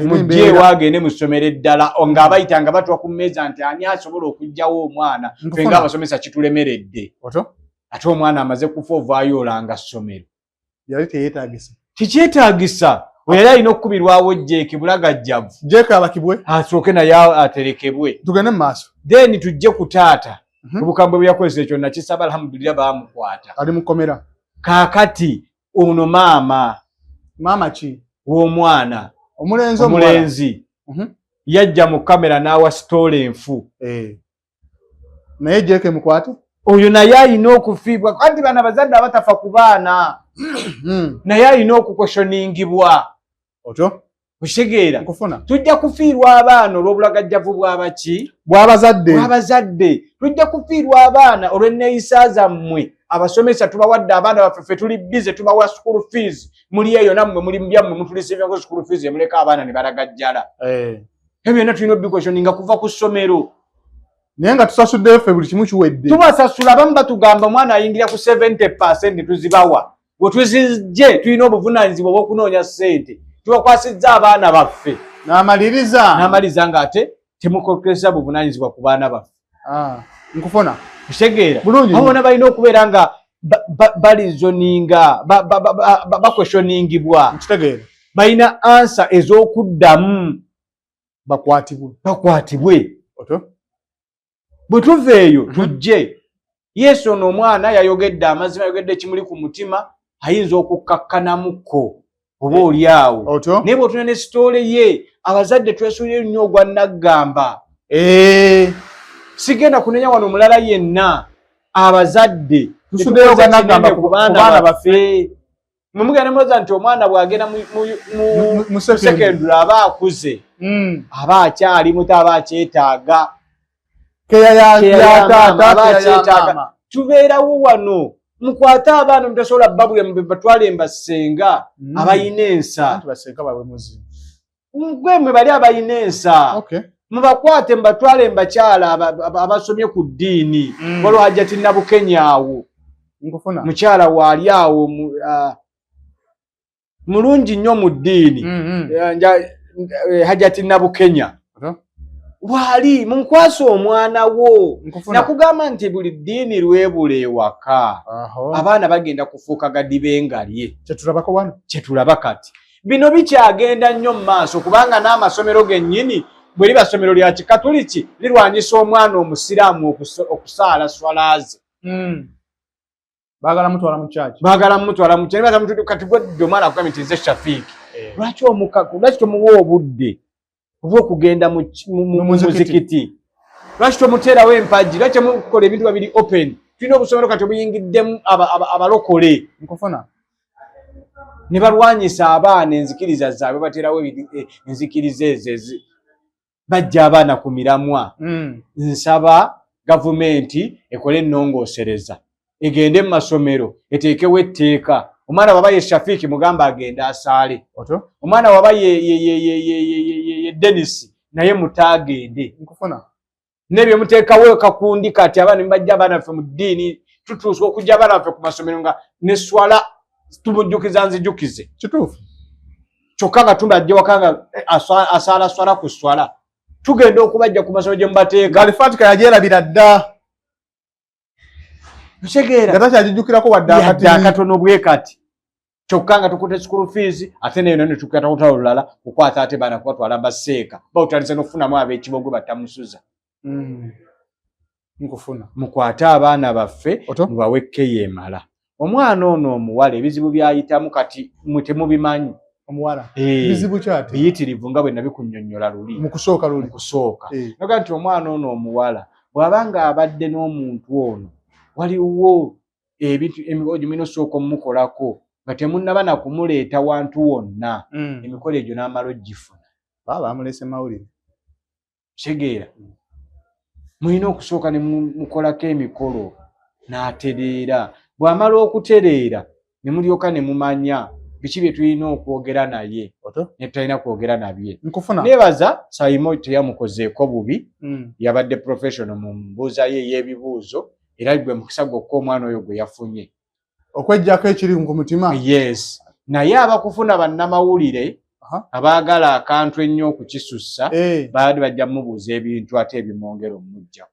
mujje ewaagende mu ssomero eddala, ng'abayita nga batwa ku mmeeza nti ani asobola okuggyawo omwana, ffe ng'abasomesa kitulemeredde. Ate omwana amaze kufa, ovaayo olanga ssomero. Yali teyeetagisa. Tekyetaagisa. Oyo yali alina okukubirwawo jeeki, bulagajjavu. Jeeki abakibwe. Asooke naye aterekebwe. Tugende mu maaso. Then tujje ku taata. Obukambwe bwe yakozesa, ekyo nakisaba, alhamdulillah, baamukwata. Ali mukomera. Kaakati ono maama. Maama ki? W'omwana. Omulenzi. Omulenzi yajja mu kamera n'awa story enfu. Naye jeeke mukwate. Oyo naye alina okufiibwa, anti bano abazadde abatafa ku baana, naye alina okuquestioningibwa. Otyo. Okitegeera? Nkufuna. Tujja kufiirwa abaana olw'obulagajjavu bw'abaki? Bw'abazadde. Bw'abazadde. Tujja kufiirwa abaana olw'enneeyisa zammwe abasomesa. Tubawadde abaana baffe, ffe tuli busy tubawa school fees, muli eyo nammwe muli byammwe, mutulisibako school fees, emuleka abaana ne balagajjala. Ebyo byonna tulina obiquestioninga kuva ku ssomero. Naye nga tusasuddeyo ffe, buli kimu kiwedde. Tubasasula. Abamu batugamba omwana ayingira ku 70%, tuzibawa. Bwe tuzijje, tulina obuvunaanyizibwa obw'okunoonya ssente, tubakwasizza abaana baffe. N'amaliriza. N'amaliriza ng'ate temukokereza buvunaanyizibwa ku baana baffe. Ah, nkufuna. Kitegeera? Bulungi. Abo bonna balina okubeera nga bareasoning'a, baquestioningibwa. Nkitegeera. Balina answer ez'okuddamu. Bakwatibwe. Bakwatibwe. Otyo. Bwe tuva eyo, tujje yesu. Ono omwana yayogedde amazima, yayogedde ekimuli ku mutima, ayinza okukkakkanamuko oba oli awo. Otyo. Naye bw'otuna ne story ye, abazadde twesuulire nnyo ogwa naggamba. Sigenda kunenya wano omulala yenna, abazadde Tusuddeyo ogwa naggamba ku ku baana baana. Baffe, mwe mugenda mulowooza nti omwana bw'agenda mu mu secondary. Secondary aba akuze, aba akyali muto, aba akyetaaga keya Keya ya ya taata, maama, aba keya ya akyetaaga. maama. Tubeerawo wano, mukwate abaana mutasobola babulya, batwale mbasenga abayina ensa. Anti basenga baabwe muzi. Gwe mwe bali abayina ensa, mubakwate mubatwale mbakyala abasomye ku ddiini. Waliwo Hajjati Nabukenya awo. Nkufuna. Mukyala waali awo, mulungi nnyo mu ddiini. Hajjati Nabukenya waali, munkwasa omwana wo. Nkufuna. Nakugamba nti buli ddiini lwebula ewaka, abaana bagenda kufuuka gadibengalye. Kyetulabako wano. Kyetulaba kati bino bikyagenda nnyo mu maaso, kubanga n'amasomero gennyini, bwe liba ssomero lya kikatuliki, lirwanyisa omwana omusiraamu okusaala swalaaze. Baagala mutwala mu church. Baagala mutwala mu church. Baagala kati gwe omwana akugambye nti nze Shafiiki. Lwaki omuka, lwaki tomuwa obudde oba okugenda mu muzikiti? Lwaki tomuteerawo empagi? Lwaki temukola ebintu babiri open? Tulina obusomero kati obuyingiddemu abalokole. Nkufuna. Ne balwanyisa abaana enzikiriza zaabwe, bateerawo enzikiriza ezo bajja abaana ku miramwa. Nsaba gavumenti ekole ennongoosereza, egende mu masomero eteekewo etteeka. Omwana waba ye Shafiiki mugamba agende asaale. Omwana waba ye Dennis naye mutaagende. Nkufuna. N'ebyo muteekawo kakundi kati abaana bajja abaana baffe mu ddiini, tutuusa okujja abaana baffe ku masomero nga ne swala tumujjukiza nzijukize. Kituufu. Kyokka nga tumbajja waka nga asaala swala ku swala. Tugenda okubajja ku masomero gye mubateeka. Galifatika yagyerabira dda. Otegeera? Nga takyagijjukirako wadde akati. Akatono bwe kati. Kyokka nga tukutte school fees ate nayo ne tukwata olutalo olulala kukwata ate baana kubatwala baseeka. Bawutandise n'okufunamu ab'ekibogwe batamusuza. Nkufuna. Mukwate abaana baffe mubawe keyeemala. Omwana ono omuwala ebizibu by'ayitamu kati mwe temubimanyi. Omuwala. Bizibu kyate? Biyitirivu nga bwe nabikunnyonnyola luli. Mu kusooka luli. Mu kusooka. Naga nti omwana ono omuwala bw'aba ng'abadde n'omuntu ono waliwo ebintu emikolo gye mulina osooka omukolako nga temunnaba na kumuleeta wantu wonna. Emikolo egyo n'amala ogifuna. Baaba amuleese mawulire. Kitegeera. Mulina okusooka ne mukolako emikolo n'atereera. Bw'amala okutereera ne mulyoka ne mumanya biki bye tulina okwogera naye ne tutalina kwogera nabye. Nkufuna. Neebaza Saimo teyamukozeeko bubi, yabadde professional mu mbuuza ye ey'ebibuuzo era gwe mukisa gwokka omwana oyo gwe yafunye. Okweggyako ekiri ku mutima. Yes. Naye abakufuna bannamawulire abaagala akantu ennyo okukisussa baali bajja mumubuuza ebintu ate ebimwongera omujjako.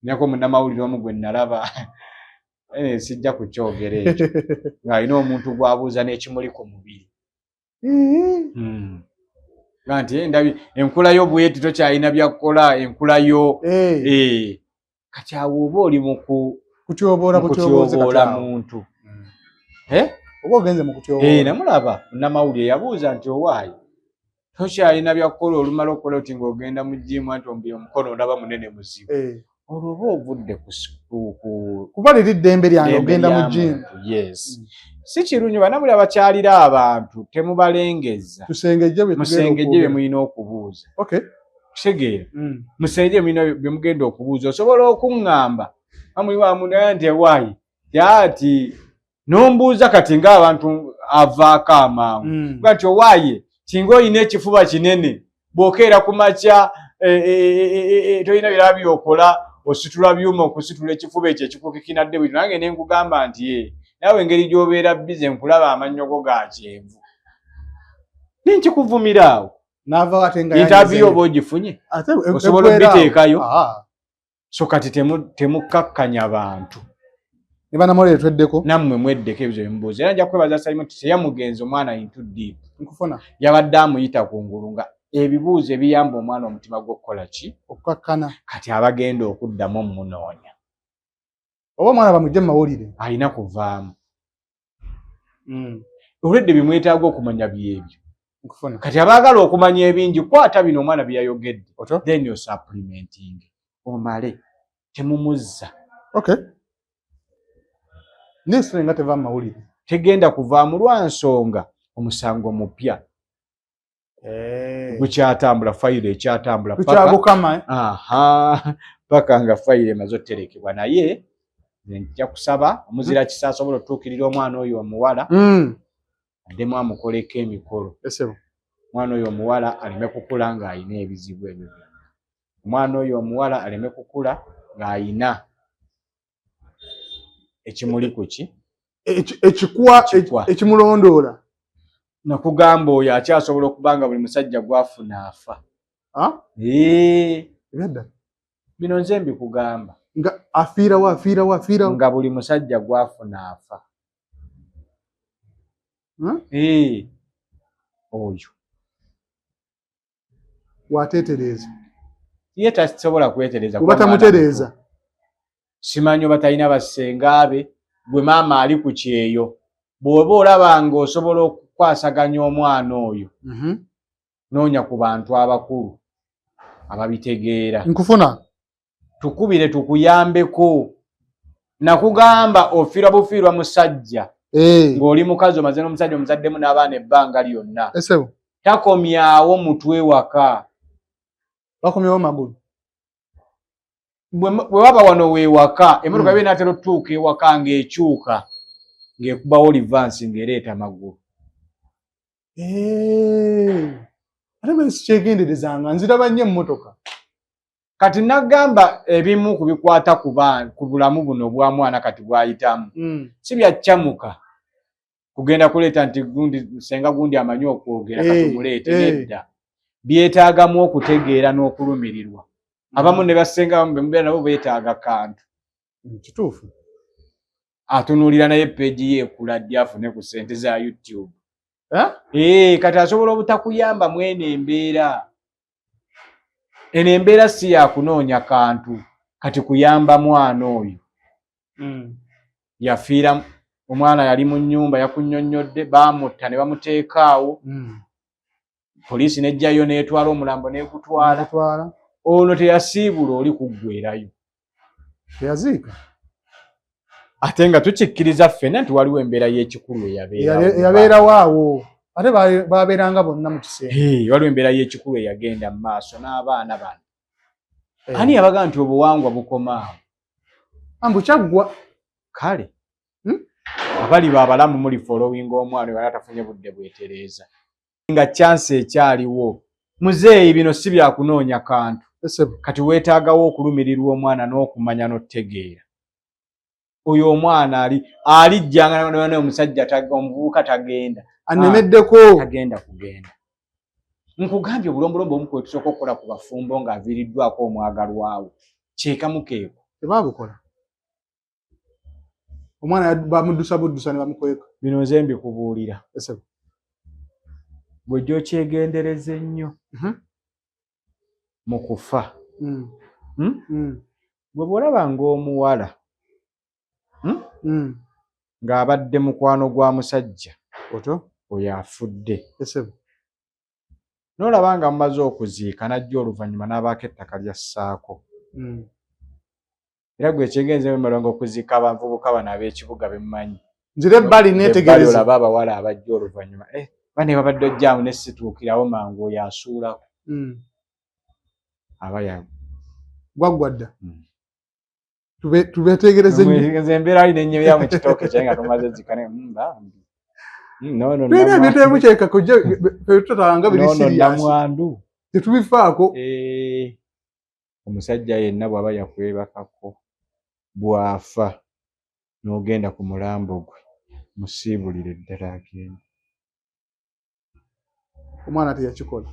Nako munnamawulire omu gwe nalaba sijja kukyogera ekyo ng'alina omuntu gw'abuuza n'ekimuli ku mubiri. Nga nti ndabi enkula yo bweti tokyalina bya kukola enkula yo. Kati awo oba oli mu kutyoboola muntu. Oba ogenze mu kutyoboola. Namulaba munnamawulire yabuuza nti owaayi tokyalina bya kukola olumala okukola oti ng'ogenda mu gym anti omukono ndaba munene muzibu. Olwo oba ovudde kuba liri ddembe lyange ogenda mu gym. Yes. Si kirungi bannamuli abakyalira abantu temubalengeza. Musengejje bye mulina okubuuza. Kitegeera. Musengejje bye mugenda okubuuza. Osobola okuŋŋamba amuliwamunaye nti ewaayi ati nombuuza kati ng'abantu avaako amangu. Nga nti owaaye singa olina ekifuba kinene bw'okeera ku makya tolina birala by'okola ositula byuma okusitula ekifuba ekyo ekikukikinadde bwekyo nange ne nkugamba nti naawe engeri gy'obeera bize nkulaba amannyo go ga kyenvu. Ne nkikuvumira awo. Interview oba ogifunye osobola obiteekayo. So kati temukkakkanya bantu. Ne bannamawulire tweddeko. Nammwe mweddeko ebyo bye mubuuza. Era nja kwebaza Saimo nti teyamugenze omwana into deep. Nkufuna. Yabadde amuyita ku ngulu nga ebibuuzo ebiyamba omwana omutima gw'okukola ki? Okukakkana. Kati abagenda okuddamu omunoonya. Oba omwana bamugye mu mawulire. Alina kuvaamu. Olwedde bye mwetaaga okumanya byebyo. Nkufuna. Kati abaagala okumanya ebingi kwata bino omwana bye yayogedde. Then you're supplementing. Omale temumuzza. Okay. Nesule nga teva mu mawulire. Tegenda kuvaamu lwa nsonga omusango mupya. Gukyatambula fayiro ekyatambula tukyagukama. Paka nga fayiro emaze oterekebwa naye nja kusaba omuzira kisa asobola otuukirira omwana oyo omuwala addemu amukoleko emikolo. Omwana oyo omuwala aleme kukula ng'alina ebizibu ebyo byonna. Omwana oyo omuwala aleme kukula ng'alina ekimuli ku ki? Ekikwa ekimulondoola. Nakugamba oyo akyasobola okuba nga buli musajja gw'afuna afa. Bino nze mbikugamba. Nga afiirawo afiirawo afiirawo. Nga buli musajja gw'afuna afa. Oyo. Wateetereeza. Ye tasobola kwetereza. Kuba tamutereeza. Simanyi oba talina bassenga be. Gwe maama ali ku kyeyo, bw'oba olaba ng'osobola okukwasaganya omwana oyo, noonya ku bantu abakulu ababitegeera. Nkufuna. Tukubire tukuyambeko. Nakugamba ofiirwa bufiirwa musajja ng'oli mukazi omaze n'omusajja omuzaddemu n'abaana ebbanga lyonna. Esebo. Takomyawo mutwe waka. Bakomyewo magulu. Bwe waba wano weewaka, emmotoka eba enaatera otutuuka ewaka ng'ekyuka ng'ekubawo livansi ng'ereeta magulu. Ate mbe sikyegenderezanga, nziraba nnyo emmotoka. Kati nagamba ebimu ku bikwata ku bulamu buno obwa mwana kati bw'ayitamu si byakyamuka kugenda kuleeta nti gundi senga gundi amanyi okwogera katumuleete. Nedda, byetaagamu okutegeera n'okulumirirwa. Abamu ne basenga abamu bemubeera nabo beetaaga kantu. Kituufu. Atunuulira naye page ye ekula ddi afune ku ssente za YouTube. Eh? Kati asobola obutakuyamba mwene embeera. Eno embeera si ya kunoonya kantu, kati kuyamba mwana oyo. Yafiira omwana yali mu nnyumba, yakunnyonnyodde, baamutta ne bamuteeka awo. Poliisi n'ejjayo n'etwala omulambo n'egutwala. N'egutwala. Ono teyasiibula oli kuggwerayo. Teyaziika. Ate nga tukikkiriza ffenna nti waliwo embeera y'ekikulu eyabeerawo. Eyabeerawo awo. Ate babeeranga bonna mu kisenge. Waliwo embeera y'ekikulu eyagenda mu maaso n'abaana bano. Ani yabaga nti obuwangwa bukoma awo? Ambu kyaggwa. Kale. Abali abalamu muli following omwana oyo atafunye budde bwetereeza. Nga chance ekyaliwo. Muzeeyi bino si bya kunoonya kantu. Esebo. Kati weetaagawo okulumirirwa omwana n'okumanya n'okutegeera. Oyo omwana alijjanga naye omusajja omuvubuka tagenda. Anemeddeko. Tagenda kugenda. Nkugambye obulombolombo obumu kwe tusooka okukola ku bafumbo ng'aviiriddwako omwagalwawo. Kyekamu keeko. Tebaabukola. Omwana bamuddusa buddusa ne bamukweka. Bino nze mbikubuulira. Esebo. Bw'ojja okyegendereza ennyo mu kufa. Bwe bw'olaba ng'omuwala ng'abadde mukwano gwa musajja Otyo? oyo afudde. Esebo. N'olaba nga mumaze okuziika n'ajja oluvannyuma n'abaako ettaka ly'assaako. Era gwe ekyegenze mmalanga okuziika abavubuka bano ab'ekibuga be mmanyi. Nzira ebbali neetegereza. Olaba abawala abajja oluvannyuma. Bane babadde ojjaamu ne situukirawo mangu oyo asuulako. Aba ya Gwaggwa dda. Tubetegereze nnyo. Nze embeera ali n'ennyumya mu kitooke kyange nga tumaze zika ne bambi. No, no, Tulina ebintu ebimu kyeka kujja tutatanga biri no, no, serious. Namwandu. Tetubifaako. Omusajja yenna bw'aba yakwebakako bw'afa n'ogenda ku mulambo gwe musiibulire ddala agende. Omwana teyakikola.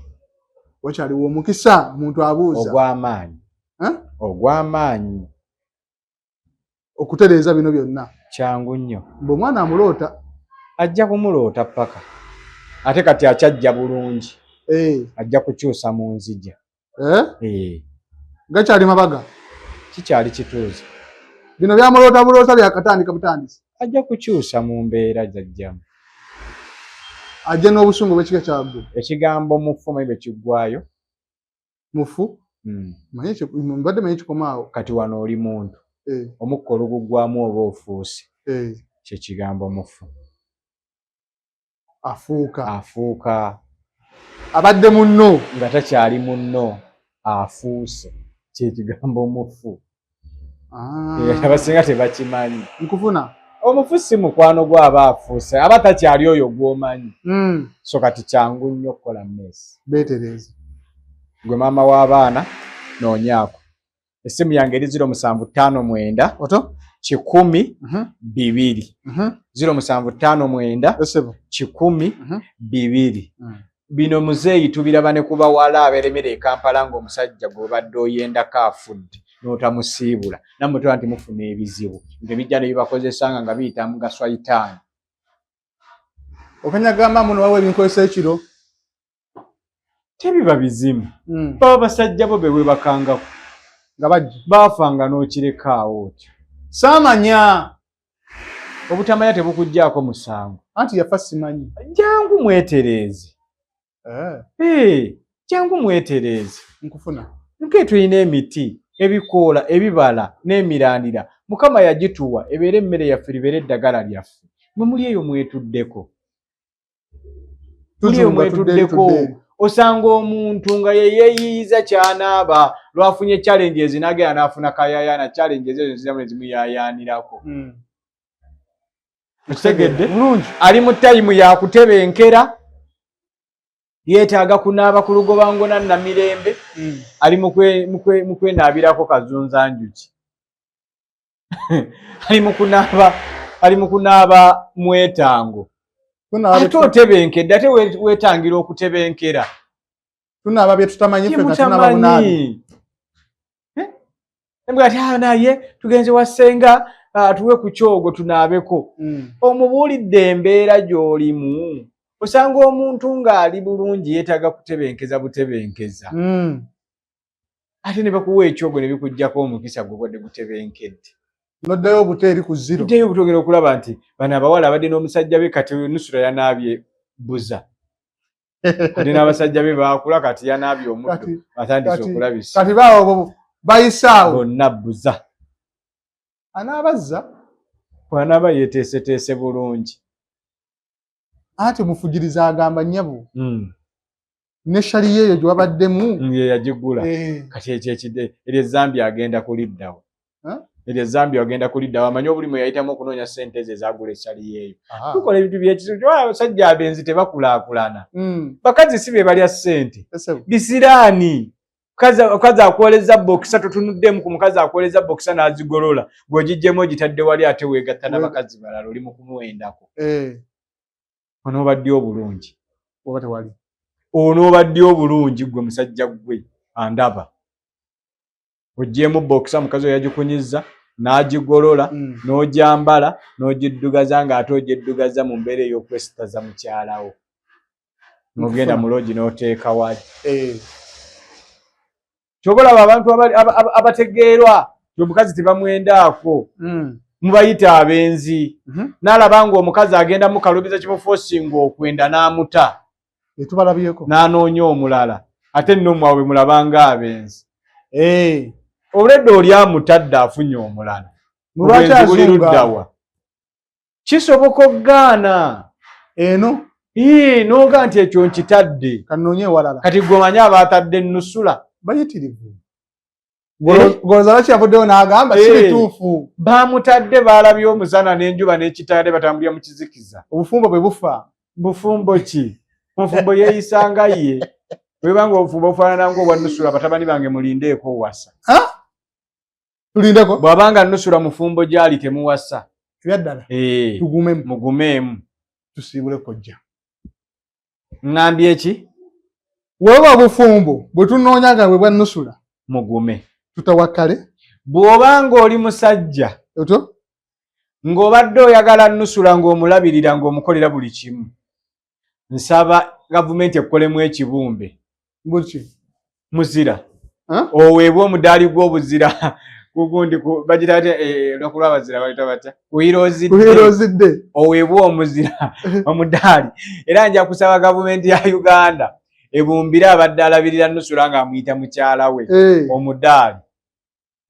Wakyaliwo omukisa omuntu abuuza. Ogw'amaanyi. Eh? Ogw'amaanyi. Okutereeza bino byonna. Kyangu nnyo. Mbu omwana amuloota. Ajja kumuloota paka. Ate kati akyajja bulungi. Ajja kukyusa mu nzija. Gakyali mabaga. Kikyali kituuzi. Bino byamuloota buloota byakatandika butandisi. Ajja kukyusa mu mbeera z'ajjamu. Ajja n'obusungu bw'ekika kya ggulu. Ekigambo mufu omanyi bwe kiggwaayo? Mufu? Mbadde manyi kikomaawo. Kati wano oli muntu. Omukka oluguggwamu oba ofuuse. Kye kigambo mufu. Afuuka. Afuuka. Abadde munno. Nga takyali munno afuuse. Kye kigambo mufu. Abasinga tebakimanyi. Nkufuna. Omufu si mukwano gwo aba afuuse, aba takyali oyo gw'omanyi. So kati kyangu nnyo okukola mess. Beetereeze. Gwe maama w'abaana noonyaako. Essimu yange eri 0759 Oto? 100 2. 0759 Esebo. 100 2. Bino muzeeyi tubiraba ne ku bawala abeeremera e Kampala ng'omusajja gw'obadde oyendako afudde n'otamusiibula. Nammwe tulaba nti mufuna ebizibu nti bijja ne bibakozesanga nga biyita mu gaswayitaani. Okanya gamba muno waliwo ebinkozesa ekiro. Tebiba bizimu. Baba basajja bo be weebakangako. Nga bajja. Baafanga n'okireka awo otyo. Saamanya. Obutamanya tebukugjaako musango. Anti yafa simanyi. Jangu mwetereeze. Eh. Jangu mwetereeze. Nkufuna. Nke tulina emiti, ebikoola, ebibala n'emirandira. Mukama yagituwa ebeere emmere yaffe, libeere eddagala lyaffe. Mwe muli eyo mwetuddeko. Muli eyo mwetuddeko. Osanga omuntu nga yeyeeyiyiza kyanaaba lwafunye challenges n'agenda n'afuna kayayaana, challenges ezo ziramu ne zimuyayaanirako. Okitegedde? Bulungi. Ali mu tayimu yakutebenkera, yeetaaga kunaaba ku lugobangona Namirembe, ali mu kwenaabirako kazunza njuki, ali mu kunaaba, ali mu kunaaba mwetango. Ate otebenkedde, ate weetangira okutebenkera. Tunaaba bye tutamanyi ffe nga tunaaba bunaabi. Mbwa ati naye tugenze wa ssenga atuwe ku kyogo tunaabeko. Omubuulidde embeera gy'olimu. Osanga omuntu ng'ali bulungi yeetaaga kutebenkeza butebenkeza. Ate ne bakuwa ekyogo ne bikuggyako omukisa gwe gwadde gutebenkedde. Noddayo obuto eri ku zero. Noddayo obuto ogenda okulaba nti bano abawala abadde n'omusajja be kati Nusura yanaabye buza. Kati n'abasajja be baakula kati yanaabye omuddo atandise okulabisa. Kati baawo bayisaawo. Bonna buza. Anaabazza? Bw'anaaba yeeteeseteese bulungi. Anti mufugiriza agamba nnyabo. Ne shali yeeyo gye wabaddemu. Ye yagigula. Kati ekyo ekide, eryo Zambia agenda kuliddawo. Eryo Zambia agenda kuliddawo. Amanyi obulimu yayitamu okunoonya ssente ezo ezaagula eshali yeeyo. Tukola ebintu by'ekizibu. Abasajja abenzi tebakulaakulana. Bakazi si be balya ssente. Bisiraani. Mukazi akwoleza bokisa, totunuddemu ku mukazi akwoleza bokisa n'azigolola. Gw'ogiggyemu ogitadde wali ate weegatta n'abakazi balala oli mu kumuwendako. Onoobadde obulungi. Oba tewali. Onoobadde obulungi ggwe musajja ggwe andaba. Oggyemu bokisa mukazi oyo yagikunyizza n'agigolola, n'ogyambala, n'ogiddugaza ng'ate ogyeddugaza mu mbeera ey'okwesitaza mukyalawo. N'ogenda mu loogi n'oteeka wali. Ky'oba olaba abantu abategeerwa nti omukazi tebamwendaako. Mubayita abenzi. N'alaba ng'omukazi agenda mukaluubiza kimufosinga okwenda n'amuta. Etubalabyeko. N'anoonya omulala. Ate nno mmwe bwe mulabanga abenzi. Olwedda oli amutadde afunye omulala. Lwaki Obwenzi buli azunga? luddawa? Kisoboka okugaana. Eno? N'oga nti ekyo nkitadde. Kanoonye ewalala. Kati gwe omanyi abaatadde ennusula? Bayitirivu. Goloza lwaki yavuddeyo n'agamba si bituufu? Baamutadde baalabye omusana n'enjuba n'ekitanda batambulira mu kizikiza. Obufumbo bwe bufa. Bufumbo ki? Omufumbo yeeyisanga ye. Bwebanga obufumbo bufaanana ng'obwa Nusula, batabani bange mulindeeko owasa. Tulindeko? Bw'abanga Nusula mufumbo gy'ali temuwasa. Ebyaddala. Tugumemu. Mugumeemu. Tusiibule kojja. Ŋŋambye ki? Bw'oba obufumbo bwe tunoonya nga bwe bwa Nusula. Mugume. Tutawakkale. Bw'oba ng'oli musajja. Otyo? Ng'obadde oyagala Nusula ng'omulabirira ng'omukolera buli kimu. Nsaba gavumenti ekkolemu ekibumbe. Buki? Muzira. Oweebwe omudaali gw'obuzira. Gugundi ku bagira batya, olunaku lw'abazira bayita batya? Ku Heroes Day. Ku Heroes Day. Oweebwe omuzira, omudaali. Era nja kusaba gavumenti ya Uganda ebumbire abadde alabirira Nusula ng'amuyita mukyala we. Omudaali.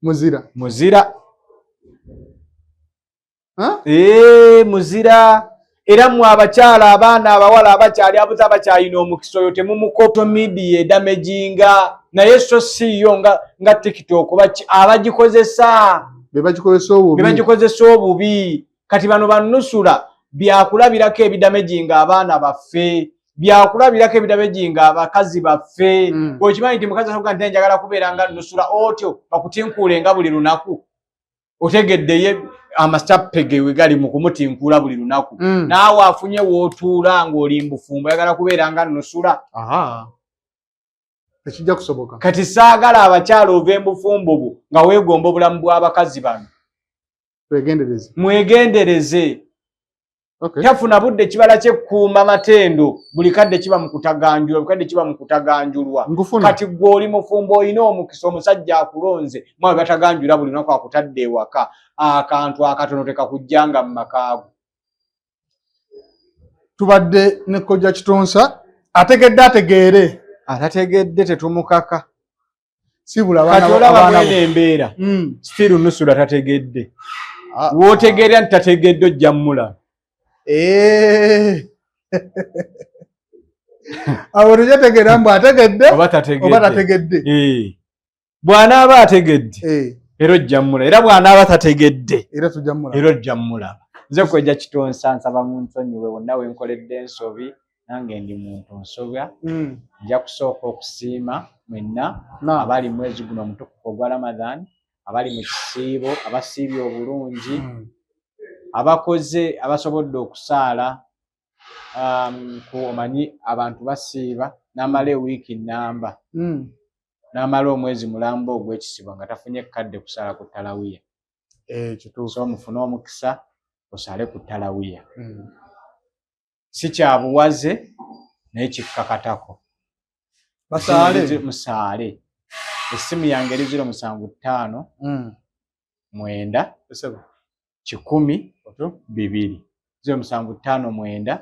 Muzira. Muzira. Muzira. Era mmwe abakyala, abaana, abawala abakyali abuza abakyalina omukisa oyo temumukopa media edamejinga naye so si yo nga TikTok abagikozesa. Be bagikozesa obubi. Be bagikozesa obubi. Kati bano bannusula byakulabirako ebidamejinga abaana baffe, byakulabirako ebidamejinga abakazi baffe. Okimanyi nti mukazi asobola nti njagala kubeera nga nnusula otyo bakutinkuule nga buli lunaku. Otegedde ye amasappe ge we gali mu kumutinkuula buli lunaku. Naawe afunye w'otuula ng'oli mbufumbo oyagala kubeera nga nnusula. Tekijja kusoboka. Kati saagala abakyala ova embufumbo bwo nga weegomba obulamu bw'abakazi bano. Twegendereze. Mwegendereze. Tafuna budde, kibala kyekuuma matendo, buli kadde kiba mu kutaganjulwa, buli kadde kiba mu kutaganjulwa. Kati gwe oli mufumbo, olina omukisa, omusajja akulonze, mwawe bataganjula buli lunaku, akutadde ewaka, akantu akatono tekakujjanga mu makaago. Tubadde ne Kojja Kitonsa. Ategedde ategeere. Atategedde tetumukaka. Sibula. Kati olaba mwene embeera, still nusula tategedde. Wootegeera nti tategedde, ojja mmulaba. Awo tejategeera mbu ategedde oba tategedde. Bw'anaaba ategedde, era ojja mmulaba, era bw'anaaba tategedde, era ojja mmulaba. Nze Kojja Kitonsa, nsaba mu nsonyiwe wonna wenkoledde ensobi, nange ndi muntu nsobya. Nja kusooka okusiima mwenna abali mwezi guno omutukufu ogwa Ramadan, abali mu kisiibo, abasiibye obulungi, abakoze, abasobodde okusaala. Ku omanyi abantu basiiba n'amala ewiiki nnamba, n'amala omwezi mulamba ogw'ekisibo nga tafunye kadde kusaala ku talawiya. So mufune omukisa osaale ku talawiya. Si kyabuwaze, naye kikkakatako. Basaale. Musaale. Essimu yange eri 075 9 100 2, 0759 100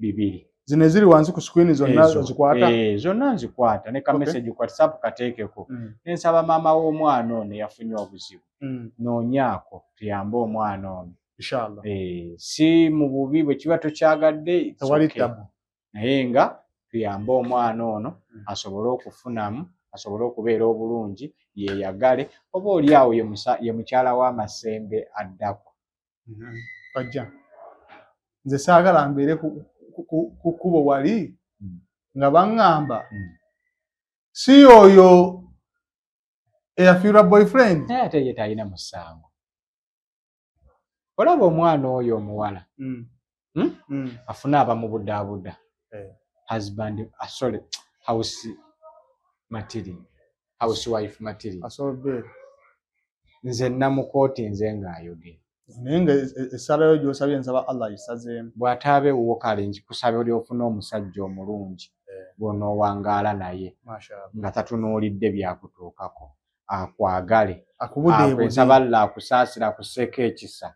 2. Zino eziri wansi ku screen zonna ozikwata? Zonna nzikwata, ne ka message ku WhatsApp kateekeko. Nensaba maama w'omwana ono yafunye obuzibu, noonyaako tuyambe omwana ono. Inshallah. Si mu bubi, bwe kiba tokyagadde, naye nga tuyambe omwana ono asobole okufunamu, asobole okubeera obulungi, yeeyagale, oba oli awo ye mukyala w'amasembe addako. Kajja, nze saagala mbeere ku kkubo wali nga baŋŋamba si oyo eyafiirwa boyfriend. Naye ate ye talina musango. Olaba omwana oyo omuwala, Afune abamubudaabuda. Husband, sorry, house material, housewife material. Nze namukooti, nze ng'ayogera. Naye nga essala yo gy'osabye, nsaba Allah agisazeemu. Bw'ataaba ewuwo, kale nkikusaba oli ofune omusajja omulungi gw'onoowangaala naye nga tatunuulidde byakutuukako, akwagale, nsaba Allah akusaasira, akusseeko ekisa.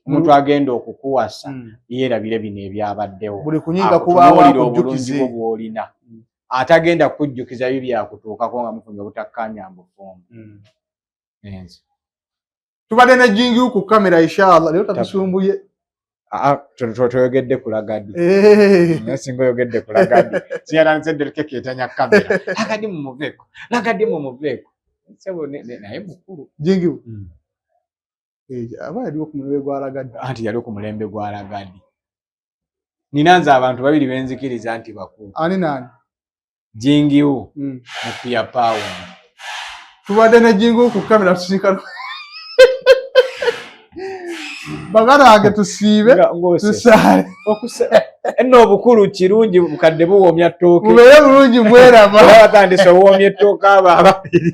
Omuntu agenda okukuwasa yeerabire bino ebyabaddewo, akutunuulire obulungi bwo bw'olina, atagenda kukujjukiza bi byakutuukako nga mufunye obutakkaanya bufumbo. Enze Tubadde ne Jingu ku kamera. Inshallah leero tatusumbuye. Toyogedde kulagadi, naye singa oyogedde kulagadi, siyatandise ddereke etanya kamera. Lagadi mumuveeko, lagadi mumuveeko, sebo, naye mukulu. Jingu aba yaliwo ku mulembe gwa Lagadi. Anti yali ku mulembe gwa Lagadi. Nina nze abantu babiri benzikiriza nti bakulu. Ani nani? Jingiwo ne Pia Pound. Tubadde ne Jingu ku kamera, tusinkana. Baganda bange, tusiibe, tusaale. Nno obukulu kirungi, bukadde buwoomya ttooke. Mubeere bulungi, mweraba. Batandise owoomya ettooke abo ababiri.